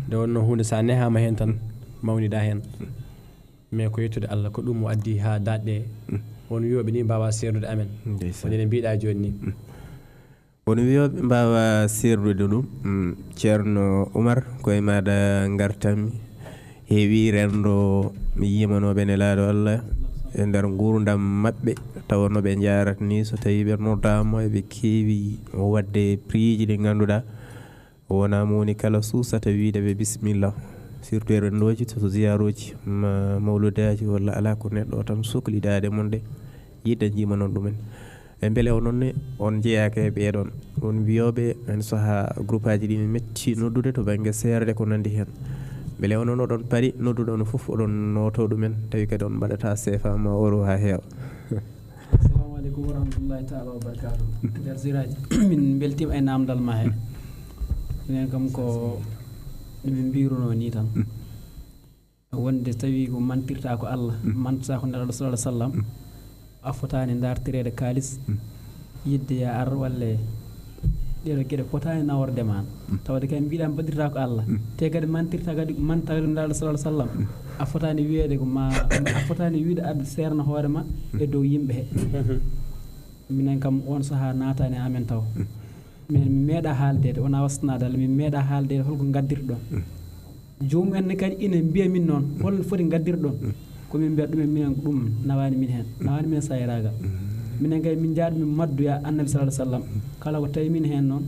Nde wonno huunde so a nehaama heen tan, mawnida heen. Mais ko yettude Allah, ko ɗum o addi haa daaɗe ɗe. Won wiyooɓe ni mbaawa seernude amen. Ndeysaan. Woni no mbiɗa jooni ni. Won wiyooɓe mbaawa seernude ɗum. Mm, Ceerno Umar, ko e maaɗa ngartanmi. Heewi renndo yimanooɓe Nelaaɗo Allah e nder nguurndam maɓɓe, tawa no ɓe njaarata ni, so tawii ɓe noddaama, eɓe keewi waɗde priiji ɗi ngannduɗaa, wonaa mo woni kala suusata wiyde ɓe bisimilla, surtout e renndooji, to, to ziyaarooji, ma mawludaaji, walla alaa ko neɗɗo o tan sokli daaɗe mum ɗe, yiɗde njiima noon ɗumen. E mbele onon ne, on njeyaaka e ɓee ɗoon? On mbiyooɓe, heen sahaa groupaaji ɗi ne metti noddude to bannge seerde ko nanndi heen. Mbele onon oɗon pari noddude on fof, oɗon nooto ɗumen, tawi kadi on mbaɗata C F A ma euro haa heewa? Assalamu aleykum wa rahmatullahi taala wa barakatuh. Nder siraaji, min mbeltiima e naamndal ma he. Minen kam ko no min mbirunoo ni tan. Wonde tawi ko mantirta ko Allah, mantata ko Nelaaɗo sallallahu alaihi wasallam, a fotaani ndartireede kaalis, yiɗde ya ar walla ɗeɗo geɗe fotaani naworde ma. Tawde kay mbiɗa mbaɗirta ko Allah, te kadi mantirta kadi, manta kadi Nelaaɗo sallallahu alaihi wasallam, a fotaani wiyeede ko ma, a fotaani wiide aɗa seerna hoore ma e dow yimɓe he. Minen kam on sahaa naataani e amen taw. Min mi meeɗa haaldeede, wonaa wasnaade Allah, min meeɗa haaldeede holko ngaddirɗon. Joomum en ne kadi ina mbiya min noon, holno foti ngaddirɗon? Ko min mbiya ɗumen, minen ɗum nawaani min heen, nawaani min sayraagal. Minen kadi min njahat min maddoya Annabi sallallahu alaihi wasallam. Kala ko tawi min heen noon,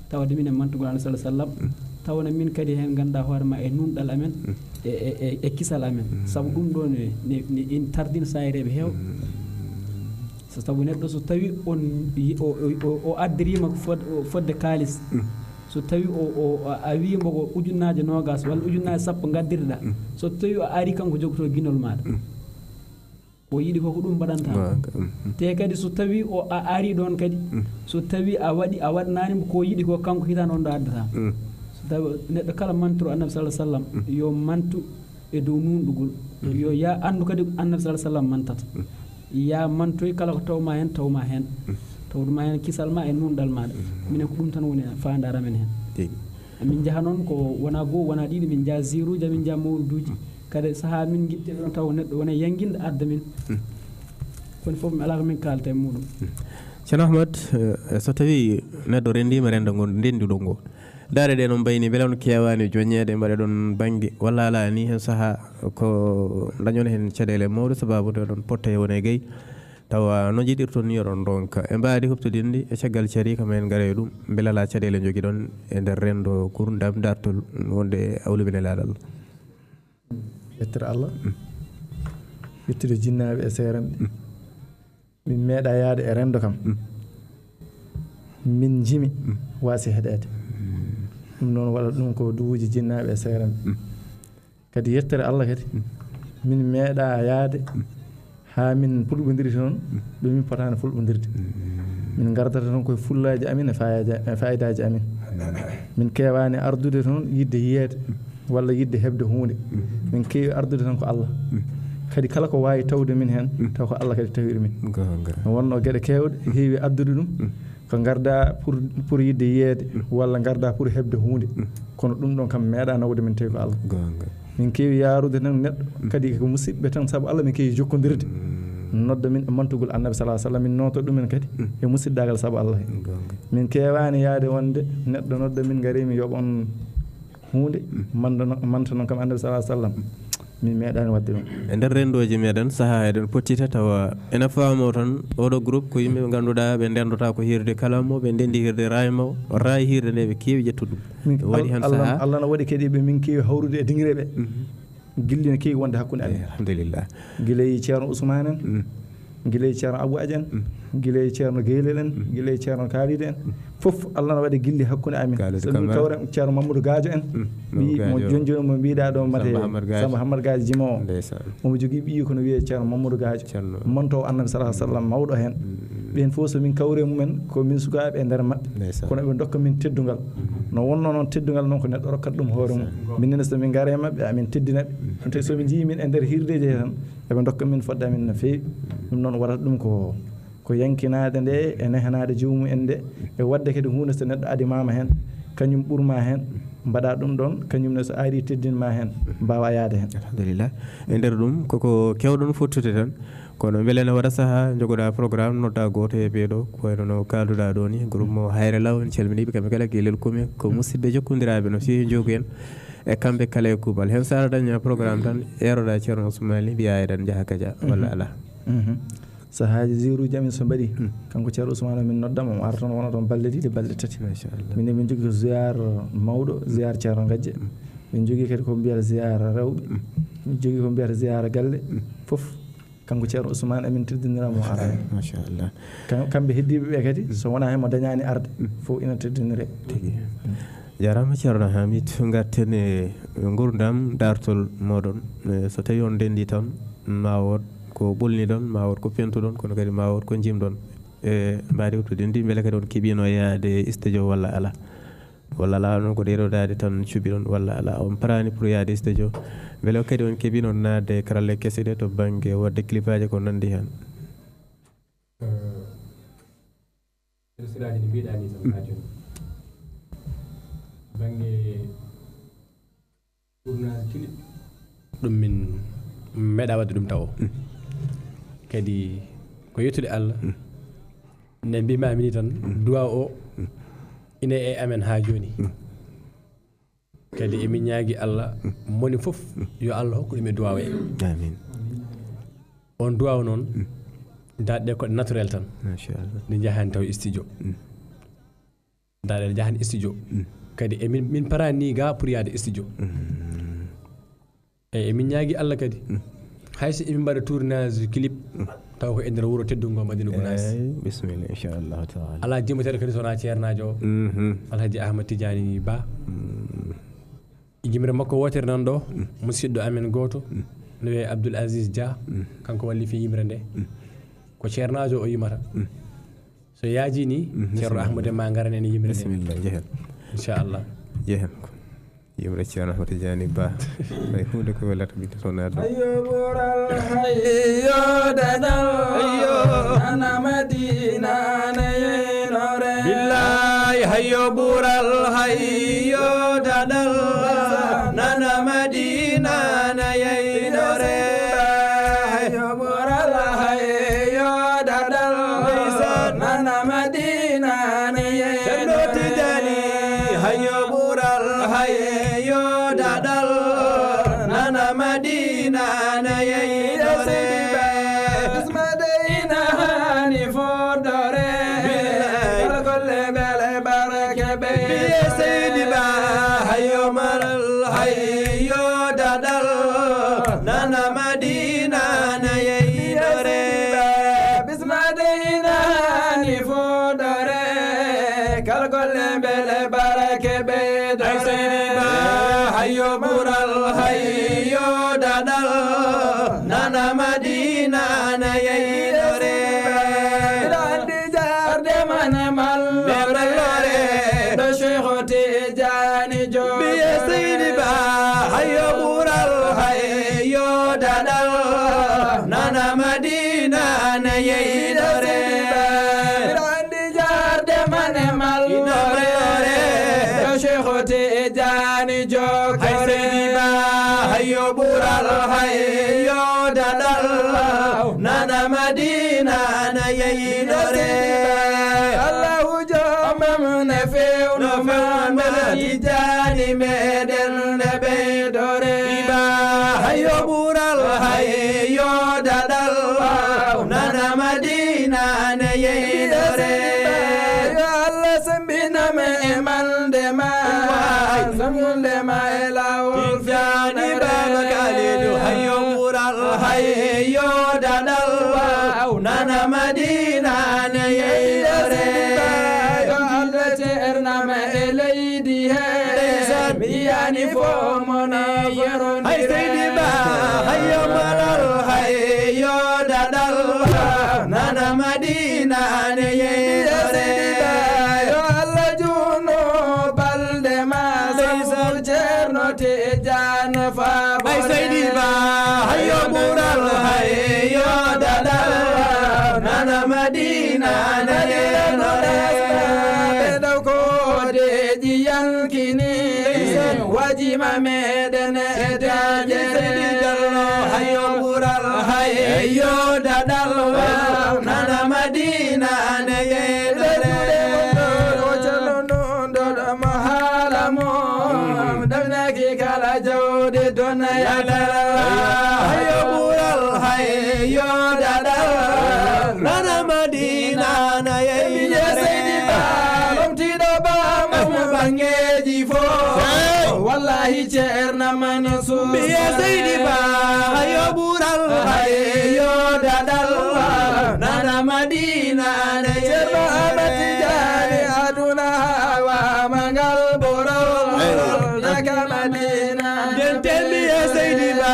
tawde minen mantugol Annabi sallallahu alaihi wasallam, tawana min kadi heen ngannduɗaa hoore ma e nunɗal amen, e, e, e, e kisal amen. Sabu ɗum ɗo ne, ne, ne ina tardina saayireeɓe heew. So tawi neɗɗo, so tawi on yi-, o, o, o, o addiriima ko fod-, o fodde kaalis, so tawi o, o, a, a wii mbo ko ujunnaaje noogaas walla ujunnaaje sappo ngaddirɗaa, so tawi o ari kanko jogotoo ginol maaɗa, ko yiɗi ko, ko ɗum mbaɗanta. Te kadi so tawi o, a ari ɗoon kadi, so tawi a waɗi, a waɗnaani mbo ko yiɗi ko, kanko hitaande on ɗo addata. So tawi neɗɗo kala mantoro Annabi sallallahu alaihi wasallam, yo mantu e dow nunɗugol. Yo ya anndu kadi ko Annabi sallallahu alaihi wasallam mantata. Ya mantoy kala ko tawma heen, tawma heen. Tawduma heen kisal ma e nunɗal maaɗa. Minen ko ɗum tan woni faandaare amen heen. Tigi. Min njaha noon ko wona goo, wona ɗiɗi, min njaha ziiruuji, min njaha mawluduuji. Kadi sahaa min ngitte ɗon taw neɗɗo wona yannginde adda min. Kono fof mi alaa ko min kaalta e muɗum. Ceerno Ahmad, eh, so tawi neɗɗo renndiima renndo ngo, ndennduɗo ngo, daaɗe ɗe noon mbayni, mbele on keewaani joñeede, mbaɗe ɗon bannge, walla alaa ni heen sahaa ko dañon heen caɗeele mawɗe, sababu nde ɗon potta e wone gay, Tawa no njiɗirton ni oɗon ndonka. E mbaadi huɓtodinndi e caggal cari kam en ngara e ɗum. Mbele alaa caɗeele njogiɗon e nder renndo gurdam dartol wonde e awluɓe nelaaɗo Allah. Yettere Allah. Yettude jinnaaɓe e seeranɓe. Min meeɗa yaade e renndo kam. Min njimi waasi heɗeede. Ɗum noon waɗa ɗum ko duwuuji jinnaaɓe e seeranɓe. Kadi yettere Allah kadi, min meeɗa yaade haa min pulɓondirde toon ɗo min potaani pulɓondirde. Min ngardata toon koye fullaaji amin e faayaaji, e faayidaaji amin. Min keewaani ardude toon yiɗde yiyeede walla yiɗde heɓde huunde. Min keewi ardude toon ko Allah. Kadi kala ko waawi tawde min heen, taw ko Allah kadi tawiri min. Goonga. No wonnoo geɗe keewɗe heewi addude ɗum, ko ngarda pour, pour yiɗde yiyeede walla ngarda pour heɓde huunde. Kono ɗum ɗoon kam meeɗa nawde min tawi ko Allah. Goonga. Min keewi yaarude tan neɗɗo, kadi ko musidɓe tan, sabu Allah min keewi jokkondirde. Nodda min e mantugol Annabi sallallahu alaihi wasallam, min nooto ɗumen kadi e musiddaagal sabu Allah. Goonga. Min keewaani yaade wonde neɗɗo nodda min, ngari mi yoɓon huunde, manta noon, manta noon kam Annabi sallallahu alaihi wasallam. Min meeɗaani waɗde ɗum. E nder renndooji meɗen, sahaa eɗen pottita tawa ena faamoo tan, oɗo groupe ko yimɓe ɓe ngannduɗaa ɓe ndenndotaa ko hirde kalaam o, ɓe ndenndi hirde raay mo, raay hirde nde ɓe keewi ƴettude ɗum. Min, waɗi heen Allah, sahaa. Allah no waɗi kadi ɓe min keewi hawrude e dingire ɓe. Gilli no keewi wonde hakkunde amen. Eh, alhamdulillah. Gila e Ceerno Ousmane en, gila e Ceerno Abou Aji en, gila e Ceerno Geylel en, gila e Ceerno Kalidou en. Fof Allah no waɗi gilli hakkunde amen. Kalidou Camara. Kawren Ceerno Mamadou Gadio en. Ɓii mo Gadio. Jooni jooni mo mbiɗa ɗo mate Samba Hamad Gadio. Samba Hamad Gadio Jimo o. Ndeysaan. Omo jogii ɓiyi kono wiyee Ceerno Mamadou Gadio. Ceerno. Monto Annabi sallallahu alaihi wasallam mawɗo heen. Ɓeen fof so min kawri e mumen ko min sukaaɓe e nder maɓɓe. Ndeysaan. Kono ɓe ndokka min teddungal. No wonnoo noon teddungal noon ko neɗɗo rokkat ɗum hoore mum. Ndeysaan. Minen so min ngara e maɓɓe, amin teddina ɓe. Ɗum tawi so ɓe njii min e nder hirdeeji he tan, eɓe ndokka min fodde amin no feewi. Ɗum noon waɗata ɗum ko, ko yankinaade nde e nehanaade joomum en nde, e waɗde kadi huunde so neɗɗo adimaama heen, kañum ɓurma heen, mbaɗa ɗum ɗoon, kañum ne so ari teddinma heen, mbaawa yaade heen. Alhamdulillah. E nder ɗum, koko keewɗon fottude tan, kono mbele ene waɗa sahaa njogoɗa programme, nodda gooto e ɓee ɗo, ko wayno no kaalduɗa ɗo ni, groupe mo Hayre Law, en calminii ɓe kamɓe kala, Gelel Kumi, ko musidɓe jokkondiraaɓe no feewi, njogu en e kamɓe kala e kuuɓal. Heen so aɗa daña programme tan, eeroɗa Ceerno Ousmane, mbiya eɗen njaha Kaja, walla alaa? Sahaaji ziyaruuji amin so mbaɗi, kanko Ceerno Ousmane, min nodda mo, o ara toon, wona toon balɗe ɗiɗi, balɗe tati. Machallah. Min, min njogii ko ziyaar mawɗo, ziyaar Ceerno Gajje. Min njogii kadi ko mbiyata ziyaara rewɓe. Min njogii ko mbiyata ziyaara galle. Fof, kanko Ceerno Ousmane, emin teddinira mo o ara heen. Machallah. Kam-, kamɓe heddiiɓe ɓe kadi, so wonaa heen mo dañaani arde, fof ina teddiniree. Tigi. Jaaraama Ceerno Hamid, ngarten e nguurndam daartol mooɗon. Eh, so tawii on ndenndi tan, ma wood ko ɓolniɗon, ma wood ko pentuɗon, kono kadi ma wood ko njimɗon. E mbaadi huɓtodinndi, mbele kadi on keɓiino yaade studio walla alaa? Walla alaa, noon ko ɗeeɗo daade tan cuɓiɗon, walla alaa, on paraani pour yaade studio? Mbele kadi on keɓiino naatde e karalle kese ɗe to bannge waɗde clipaaji ko nanndi heen? Eh, siraaji ɗi mbiɗa ni tan haa jooni. Bannge tournage clip. Ɗum min meeɗa waɗde ɗum tawo. Kadi ko yettude Allah. Nde mbimami ni tan, duwa o ina e amen haa jooni. Kadi emin ñaagi Allah, moni fof yo Allah hokku ɗum e duwa o. Amin. On duwa o noon, daɗɗe ko naturel tan. Machallah. Nde njahani taw studio. Ndaɗen njahan studio. Kadi e min, min parani ga pour yaade studio. E, e min ñaagi Allah kadi. Hay so emin mbaɗa tournage clip, taw ko e nder wuro teddungo Madina Gounass. Eyyi, bisimilla, inchallahu taala. Alaa jimmeteeɗo kadi so wonaa ceernaajo o, Alhaji Ahmad Tidiani Ba. Yimre makko wootere nan ɗo, musidɗo amen gooto, no wiyee Abdoul Aziz Dia, kanko wallifi yimre nde. Ko ceernaajo o yimata. So yaaji ni, Ceerno Ahmadu ma ngaran en e yimre nde. Bisimilla, jehen. Inchallah. Jehen. Yimre Ceerno Ahmadu Tijaani Ba. Ay huunde ko welata ɓiɗɗo sonaade. Ayyo ɓural hayyo dadal. Ayyo. Nana Madina ne yeynore. Billahi hayyo ɓural hayyo dadal. Nana Madina ne yeynore. Hayyo ɓural hayyo dadal. Nana Madina ne yeynore. Ceerno Tijaani hayyo ɓural hayyo dadal. Nana Madina ne yeynore. Asmadaina Seydi Ba, hayo maral, hayo dadal, nana Madina na yeydore. Bisma deyna ni fodore, kal golle mbele barake ɓeydore. Ay Seydi Ba, hayo ɓural, hayo dadal, nana Madina na yeydore. Miɗo andi jarde man mallore, ɗo Cheikh Tidiane Diop. Biye Seydi Ba, hayo ɓural, hayo dadal, nana Madina na yeydore. Miɗo andi jarde man mallore, ɗo Cheikh Tidiane Diop. Hay Seydi Ba, hayo ɓural, hayo dadal, nana Madina na yeydore. Allahu joomam ne fewno ma, Tijani meɗen ne ɓeydore. Iba, hayo ɓural, hayo dadal, nana Madina ne yeydore. Yo Allah sembinam e mande ma, sembunde ma e lawol. Tijani Baba Kalidu, hayo ɓural, hayo dadal, nana Madina ne yeydore. Yo Allah ceernam e leydi he. Ndeysaan. Mi yiyani fo mo na yeronde. Hay Seydi Ba, hayo maral, hayo dadal, nana Madina ne yeydore. Yo Allah juno balde ma, ndeysaan, sabu Ceerno Tijaan Faabo. Ay Seydi Ba, hayo ɓural, hayo dadal, nana Madina ne yeydore. Ɓe ɗo kodeji yankini, wajima meɗen e dajere. Seydi Jallo, hayo ɓural, hayo dadal, nana Madina ne yeydore. O Ceerno non ɗo ɗo mo haala mo, ɗamnaki kala jawdi dona yadal. Hayo ɓural, hayo dadal, nana Madina na yeydore. Seydi Ba, lomtiɗo ba mo bangeji fo. Hey. Wallahi Ceerno Mansuur. Biye Seydi Ba, hayo ɓural, hayo dadal, nana Madina ne Ceerno Ahmad Tijani, aduna hawa mangal ɓural, daga Madina. Nden tembi e Seydi Ba,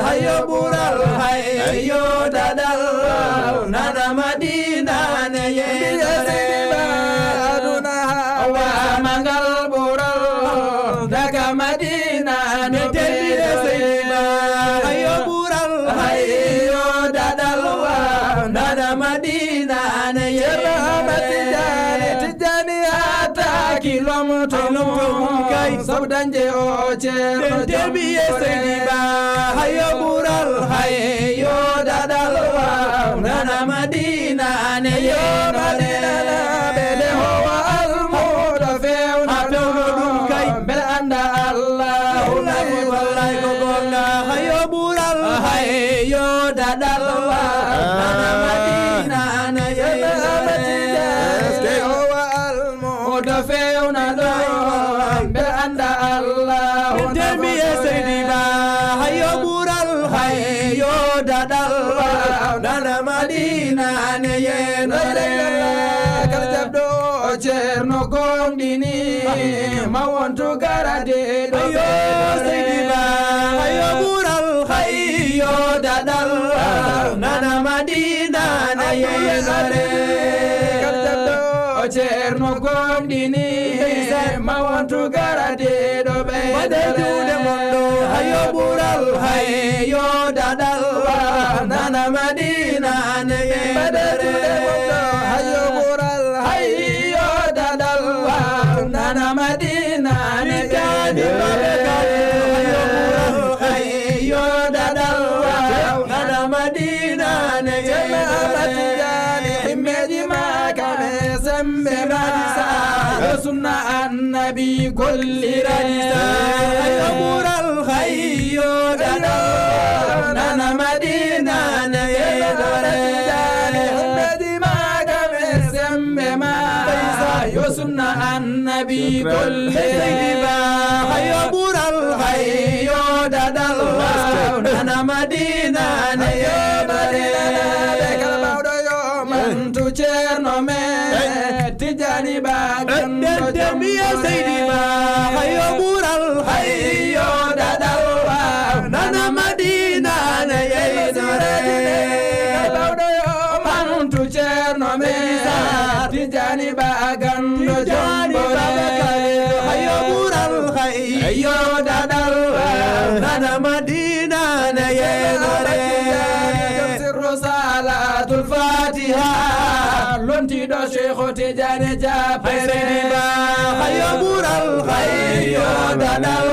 hayo ɓural, hayo dadal, nana Madina ne yeydore. Seydi Ba, aduna hawa mangal ɓural, daga Madina ne tembi e Seydi Ba, hayo ɓural, hayo dadal, nana Madina ne yeydore. Ceerno Ahmad Tijani, Tijani attaaki lomto mum kay. Sabu dañde o Ceerno. Nden tembi e Seydi Ba, hayo ɓural, hayo dadal, nana Madina ne yeynore. Ɓe nde howa almuudo fewna, a fewno ɗum kay. Mbele annda Allah. Wallahi, wallahi ko gonga, hayo ɓural, hayo dadal, nana Madina ne yeynore. Eskey. Oɗo fewna ɗo, ɓe annda Allah. Tembi e Seydi Ba, hayo ɓural, hayo dadal, nana Madina ne yeynore. Kala jaɓɗo o Ceerno gonɗini, ma wontu garade ɗo. Ayo Seydi Ba, hayo ɓural, hayo dadal, nana Madina ne yeynore. Kala jaɓɗo o Ceerno gonɗini, ma wontu garade ɗo ɓe. Waɗe juuɗe mon ɗo, hayo ɓural, hayo dadal, nana Madina ne yeynore. Hayo ɓural, hayo dadal, nana Madina ne yeynore. Hayo ɓural, hayo dadal, nana Madina ne yeynore. Ceerno Ahmad Tijani, himmeeji ma kam e sembe ma, yo sunna Annabi gollirani. Hayo ɓural, hayo dadal, nana Madina ne yeynore. Himmeeji ma kam e sembe ma, yo Sunna annabi golle. Seydi Ba, hayo ɓural, hayo dadal. Nana Madina ne yeɗore. Kala ɓawɗo yo mantu Ceerno men. Tijani Ba gando jambo. Seydi Ba, hayo ɓural, hayo dadal. Nana Madina ne yeɗore. Kala ɓawɗo yo mantu Ceerno men. Tijani Ba gando jambo. Hayo ɓural, hayo dadal. Nana Madina ne yeɗore. Sirru Salatul Fatiha. Lontiɗo Sheikh Tijani Jappe. Seydi Ba, hayo ɓural, hayo dadal.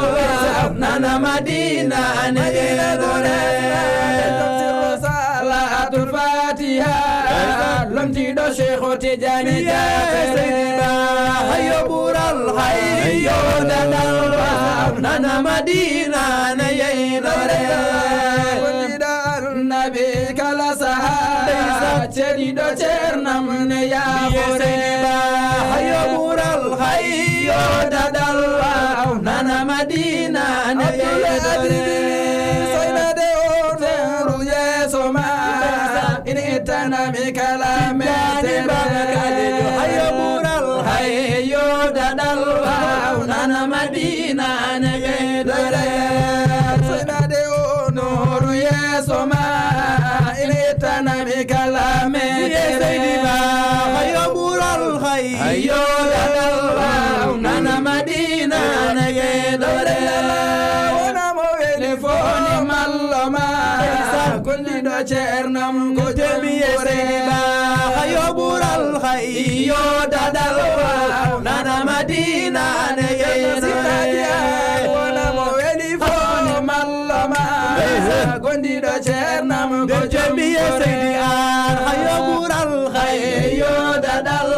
Nana Madina ne yeɗore. Sirru Salatul Fatiha. Lontiɗo Sheikh Tijani Jappe. Seydi Ba, hayo ɓural, hayo dadal. Nana Madina ne yeɗore. Annabi kala saha. Ceniɗo ceernam ne yaafore. Seydi Ba, hayo ɓural, hayo dadal. Nana Madina ne yeɗore. Soynade o nuru yeeso ma. Ina ittanami kala metere. Hayo ɓural, hayo dadal. Nana Madina ne yeɗore. Soynade o nuru yeeso ma. Ina ittanami kala metere. Seydi Ba, hayo ɓural, hayo dadal. Nana Madina ne yeɗore. Wona mo weli fo ne mallo ma. Golliɗo ceernam ko jom. Seydi Ba, hayo ɓural, hayo dadal. Nana Madina ne yeɗore. Wona mo weli fo ne mallo ma. Gondiɗo ceernam ko jom. Seydi An, hayo ɓural, hayo dadal.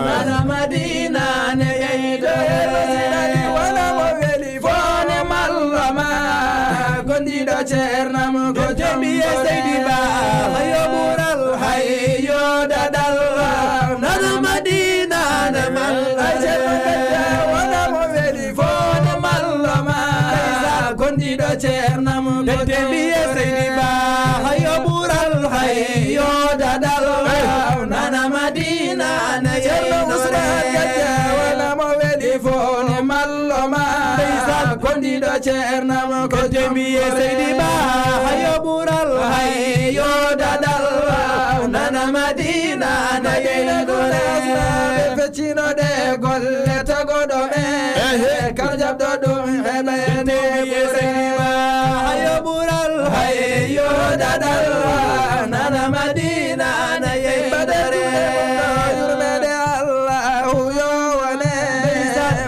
Nana Madina ne yeɗore. Wona mo weli fo ne mallo ma. Gondiɗo ceernam ko jom. Seydi Ba, hayo ɓural, hayo dadal. Nana Madina ne mallo. Wona mo weli fo ne mallo ma. Gondiɗo ceernam ko jom. Seydi Ba, hayo ɓural, hayo dadal. Nana Madina ne yeɗore. Wona mo weli fo ne mallo ma. Gondiɗo ceernam ko jom. Seydi Ba, hayo ɓural, hayo dadal. Nana Madina ne yeɗore. Feccinoɗe golle tagoɗo men. Kala jaɓɗo ɗum heɓe nde. Seydi Ba, hayo ɓural, hayo dadal. Nana Madina ne yeɗore. Yurmede Allahu yo wone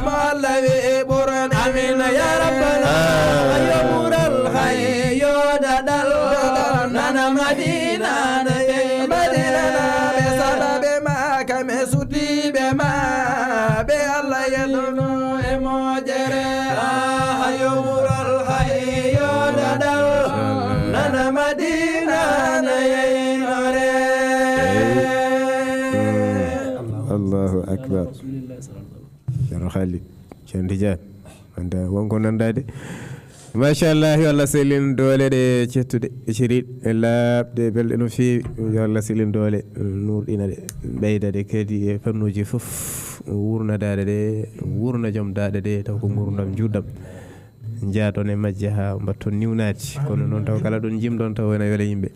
mo Allah wi ɓurani. Amin ya Rabbana. Hayo ɓural, hayo dadal. Nana Madina ne yeɗore. Madina na ɓe sababe ma kame sutiɓe ma ɓe Allah yeɗuno e moƴere. Hayo ɓural, hayo dadal. Nana Madina ne yeɗore. Allahu akbar. Ceerno Khalid, Ceerno Tidiane, anda wonko nandaade. Machallah, yo Allah sellin doole ɗe cettuɗe, ceriɗe laaɓɗe, belɗe no feewi. Yo Allah sellin doole, nurɗina ɗe, ɓeyda ɗe kadi e fannuuji fof, wurnadaade ɗe, wurna joom daaɗe ɗe, taw ko ngurdam njuɗɗam. Njaaɗon e majje haa mbatton niwnaade. Kono noon taw kala ɗon jimɗon taw ene wela yimɓe.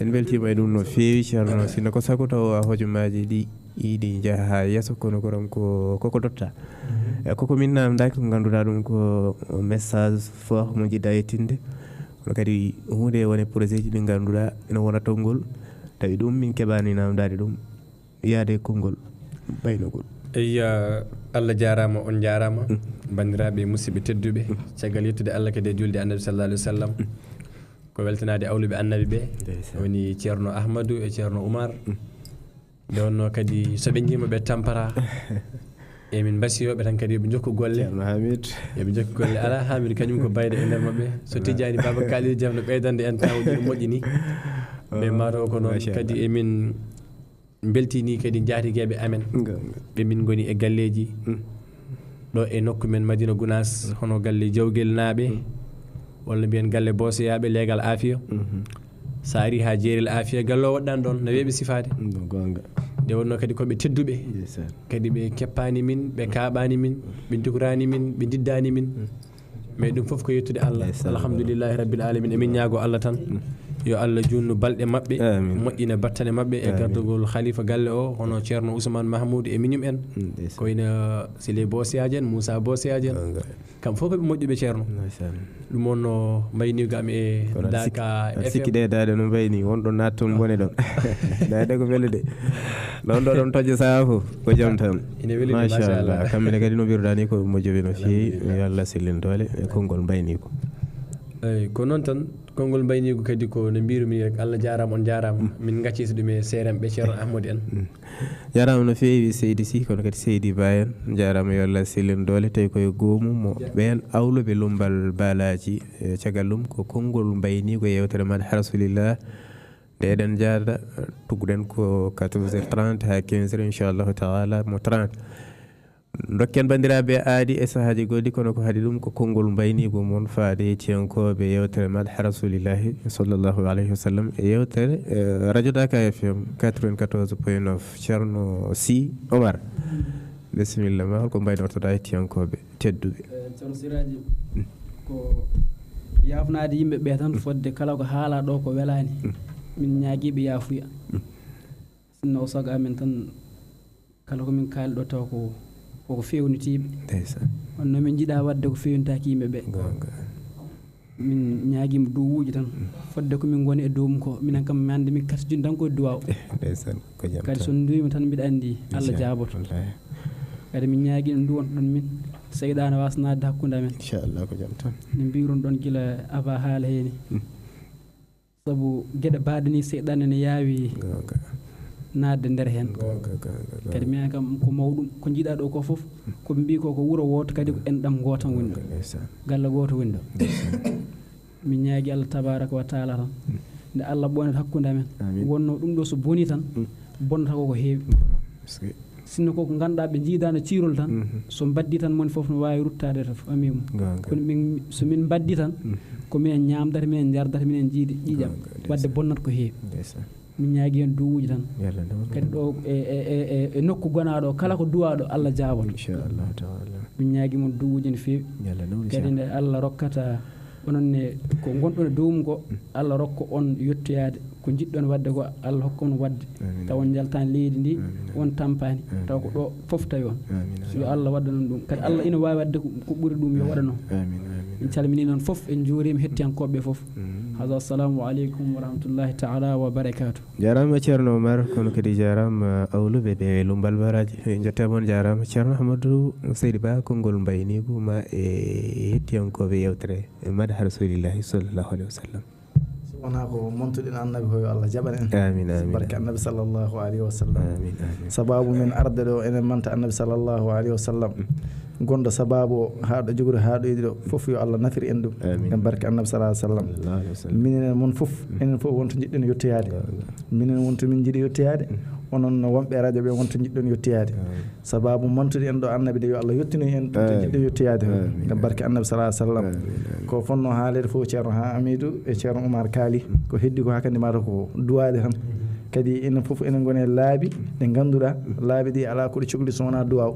En mbeltiima e ɗum no feewi, Ceerno. Sinno ko sago taw hojomaaji ɗi iɗi njaha haa yeeso, kono ko ɗon ko koko dotta. E koko min namdaaki ko ngannduɗaa ɗum ko message fort mo njiɗɗaa yettinde. Kono kadi huunde wone projet ji ɗi ngannduɗaa ene wona tonngol. Tawi ɗum min keɓaani namdaade ɗum. Yaade konngol baynogol. Eyya, Allah jaaraama, on njaaraama. Banndiraaɓe, musidɓe tedduɓe, caggal yettude Allah kadi e julde Annabi sallallahu alaihi wasallam, ko weltanaade awluɓe Annabi ɓe, woni Ceerno Ahmadu e Ceerno Umar. Nde wonnoo kadi so ɓe njiima ɓe tampata, emin mbasiyoo ɓe tan kadi yo ɓe njokku golle. Ceerno Hamid. Yo ɓe njokku golle. Alaa, Hamid kañum ko bayɗo e nder maɓɓe. So Tijjaani Baaba Kaalil Jam no ɓeydande en taawuji no moƴƴi ni. Ɓe mato ko noon kadi emin mbeltini kadi njaatigeeɓe amen. Ɓe min ngoni e galleeji ɗo e nokku men Madina Gunaas, hono galle Jawgel naaɓe, walla mbiyen galle Booseyaaɓe, leegal Afiya. So a ari haa Jeerel Afiya, galle o woɗɗaani ɗoon, no weeɓi sifaade. Nde wonnoo kadi ko ɓe tedduɓe, kadi ɓe keppaani min, ɓe kaaɓaani min, ɓe ndukoraani min, ɓe ndiddaani min. Mais ɗum fof ko yettude Allah. Alhamdulillahi rabbil alamin. Emin ñaago Allah tan yo Allah juutnu balɗe maɓɓe, moƴƴina battane maɓɓe e gardugol khalifa galle o, hono Ceerno Ousmane Mahmoud e miñum en. Ko wayno Sile Boosiyaaji en, Moussa Boosiyaaji en. Kam fof ko ɓe moƴƴuɓe, Ceerno. Ɗum wonno mbayniigu am e Daka F M. Sikki ɗe daaɗe no mbayni, won ɗon naat toon mbone ɗon. Daaɗe ko welde de. Ɗon ɗo ɗon tojja sahaa fof ko jam tan. Ine weli de, machallah. Kamɓe ne kadi no mbiruɗaa ni ko moƴƴuɓe no feewi. Yo Allah sellin doole e konngol mbayniigu. Eyi, ko noon tan, konngol mbayniigu kadi ko no mbiru-mi rek, Allah jaaraama, on jaaraama. Min ngaccita ɗum e seerenɓe, Ceerno Ahmadu en. Jaaraama no feewi, seydi Sy, kono kadi seydi Ba en. Jaaraama, yo Allah sellin doole, tawi koye goomu mo ɓeen awluɓe lummbal baalaaji. E caggal ɗum ko konngol mbayniigu e yeewtere Madha Rasulillah. Nde eɗen njaada, tugguɗen ko quatorze heures trente haa quinze heures, inchallahu taala, mo trente. Ndokken banndiraaɓe aadi e sahaaji goɗɗi, kono ko haɗi ɗum ko konngol mbayniigu mon faade e tiyankooɓe yeewtere Madha Rasulillahi sallallahu alayhi wa sallam e yeewtere, eh, Radio Daka F M quatre-vingt-quatorze point neuf. Ceerno Sy Omar, bisimilla ma, holko mbaynortoɗaa e tiyankooɓe tedduɓe? Eh, Ceerno Siraaji, ko yaafnaade yimɓe ɓe tan, fodde kala ko haalaa ɗo ko welaani, min ñaagiiɓe yaafuya. Sinno o sago amen tan, kala ko min kaali ɗo taw ko, koko feewnitiiɓe. Ndeysaan. Kono no min njiɗaa waɗde ko feewnitaaki yimɓe ɓe. Goonga. Min ñaagiima duwuuji tan. Fodde ko min ngoni e dow mum ko, minen kam, mi annda min kasdin tan ko e duwaaw. Ndeysaan, ko jam tan. Kadi so nduwiima tan, mbiɗa anndi Allah jaaboto. Wallaahi. Kadi min ñaagii no nduwontoɗon min, seyɗaane waasa naatde hakkunde amen. Inchallah, ko jam tan. No mbiiruɗon gila avant haala heeni. Sabu geɗe baaɗe ni, seyɗaane ne yaawi naatde nder heen. Goonga, goonga, goonga. Kadi minen kam ko mawɗum, ko njiɗaa ɗo ko fof, ko ɓe mbii ko, ko wuro wooto, kadi ko enɗam gootam woni ɗo. Goonga, ndeysaan. Galle gooto woni ɗo. Ndeysaan. Min ñaagi Allah tabaraka wa taala tan. Nde Allah ɓoynata hakkunde amen. Amiin. Wonno ɗum ɗo so boni tan, bonnata ko ko heewi. Sinno ko ko ngannduɗaa ɓe njiidaano ciirol tan, so mbaddi tan moni fof no waawi ruttaade to famille mum. Goonga. Kono min, so min mbaddi tan, ko minen ñaamdata, minen njardata, minen njiidi ƴiiƴam. Goonga, ndeysaan. Waɗde bonnata ko heewi. Ndeysaan. Min ñaagi heen duwuuji tan. Yalla noon. Kadi ɗo e, e, e, e, e nokku gonaaɗo, kala ko duwaaɗo, Allah jaaboto. Inchallahu taala. Min ñaagi mon duwuuji no feewi. Yalla noon, kadi inchallah. Nde Allah rokkata onon ne ko ngonɗon e dow mum ko, Allah rokka on yettoyaade. Ko njiɗɗon waɗde ko, Allah hokka on waɗde. Amiin. Tawa on njaltaani leydi ndi, amiin, amiin, on tampaani. Amiin. Tawa ko ɗo fof tawi on. Amiin, amiin. Yo Allah waɗan on ɗum. Kadi Allah ina waawi waɗde ko, ko ɓuri ɗum, yo waɗan on. Amiin, amiin, amiin. En calminii noon fof, en njuuriima hettiyankooɓe ɓe fof. Mm. Hada, assalamu aleykum wa rahmatullahi taala wa barakatuh. Jaaraama Ceerno Omar, kono kadi jaaraama awluɓe ɓe lummbal baraaji. En njettii mon, jaaraama Ceerno Ahmadu Seydi Ba, konngol mbayniigu ma e hettiyankooɓe yeewtere Madha Rasulillahi sallallahu alayhi wa sallam. So wonaa ko montuɗen Annabi, ko yo Allah jaɓan en. Amiin, amiin. Barke Annabi sallallahu alayhi wa sallam. Amiin, amiin. Sababu men arde ɗo, enen manta Annabi sallallahu alayhi wa sallam. Gonɗo sababu o, haa ɗo jogori, haa ɗo yiɗi ɗo, fof yo Allah nafir en ɗum. Amiin. En barke Annabi sallallahu alayhi wa sallam. Sallallahu alayhi wa sallam. Minen e mon fof, enen fof wonto njiɗɗen yettoyaade. Goonga. Minen wonto min njiɗi yettoyaade. Onon wonɓe e radio ɓe wonto njiɗɗon yettoyaade. Amiin. Sababu mantude en ɗo Annabi de, yo Allah yettinu en ɗum to, amiin, jiɗɗo yettoyaade. Amiin. Ngam barke Annabi sallallahu alayhi wa sallam. Amiin, amiin. Ko fotnoo haaleede fof, Ceerno Hamidou e Ceerno Oumar kaali. Ko heddi ko haa kadi mata ko duwaade tan. Kadi enen fof enen ngoni e laabi ɗi ngannduɗaa, laabi ɗi alaa ko ɗi cokli so wonaa duwaaw.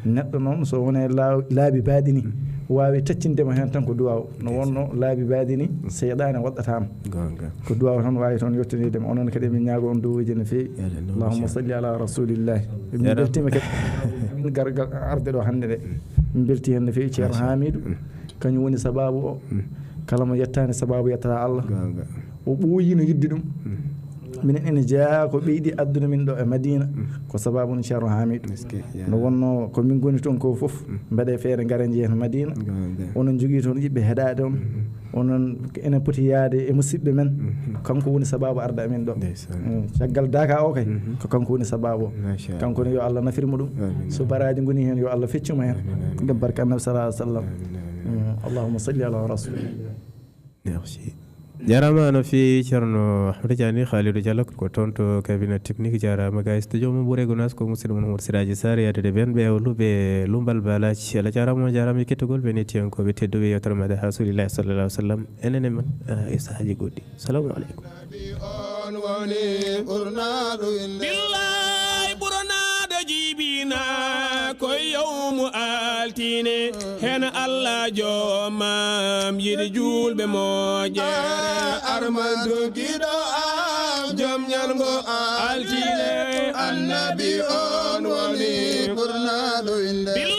Neɗɗo noon so woni e laaw-, laabi baɗini, waawi taccinde mo heen tan ko duwaaw. No wonnoo laabi baɗini, seyɗaane waɗɗataa mo. Goonga. Ko duwaaw tan waawi toon yettondirde mo. Onon kadi, min ñaago on duwuuji no feewi. Yo Allah newnu. Allahumma salli ala rasulillahi. Min mbeltiima kadi. Min gar-, gar-, arde ɗo hannde nde. Min mbeltii heen no feewi, Ceerno Hamidou. Kañum woni sababu o. Kala mo yettaani sababu, yettata Allah. Goonga. O ɓooyino yiɗde ɗum. Minen ene jeyaa ko ɓeydi addude min ɗo e Madina. Ko sababu no Ceerno Hamidou. Eskey, yaa. No wonnoo ko min ngoni toon ko fof, mbaɗee feere ngaren njehen Madina. Goonga. Onon njogii toon yiɓɓe heɗaade on. Onon enen poti yaade e musiɓɓe men. Kanko woni sababu arde amin ɗo. Ndeysaan. Mm, caggal Daka o kay, ko kanko woni sababu o. Machallah. Kanko ne, yo Allah nafir mo ɗum. Amiin. So baraaji ngoni heen, yo Allah feccu mo heen. Amiin, amiin. Ngam barke Annabi sallallahu alayhi wa sallam. Amiin, amiin. Mm, Allahumma salli ala rasulillah. Merci. Jarama no feewi, Ceerno Ahmadu Jaani, Khalidou Diallo ko toon to cabinet technique. Jarama ga e studio mo Ɓuure Gunaas, ko musidɗo mon Umar Siraji Sarr, yaadude ɓen ɓe hawluɓe Lumbal Balaji. Allah jarama, on jarama e kettugol ɓen hettiyankoɓe tedduɓe yewtere meɗen Rasulillahi sallallahu alaihi wasallam. Enen e mon, ah, e sahaaji goɗɗi. Salamu aleykum. On woni ɓurnaɗo inde. Billahi ɓurnaɗo jibina ko yawmu altine, hen Allah jomam yiɗi julɓe moƴƴere. Armando giɗo am, jom ñalgo altine, annabi on woni ɓurnaɗo inde. Billahi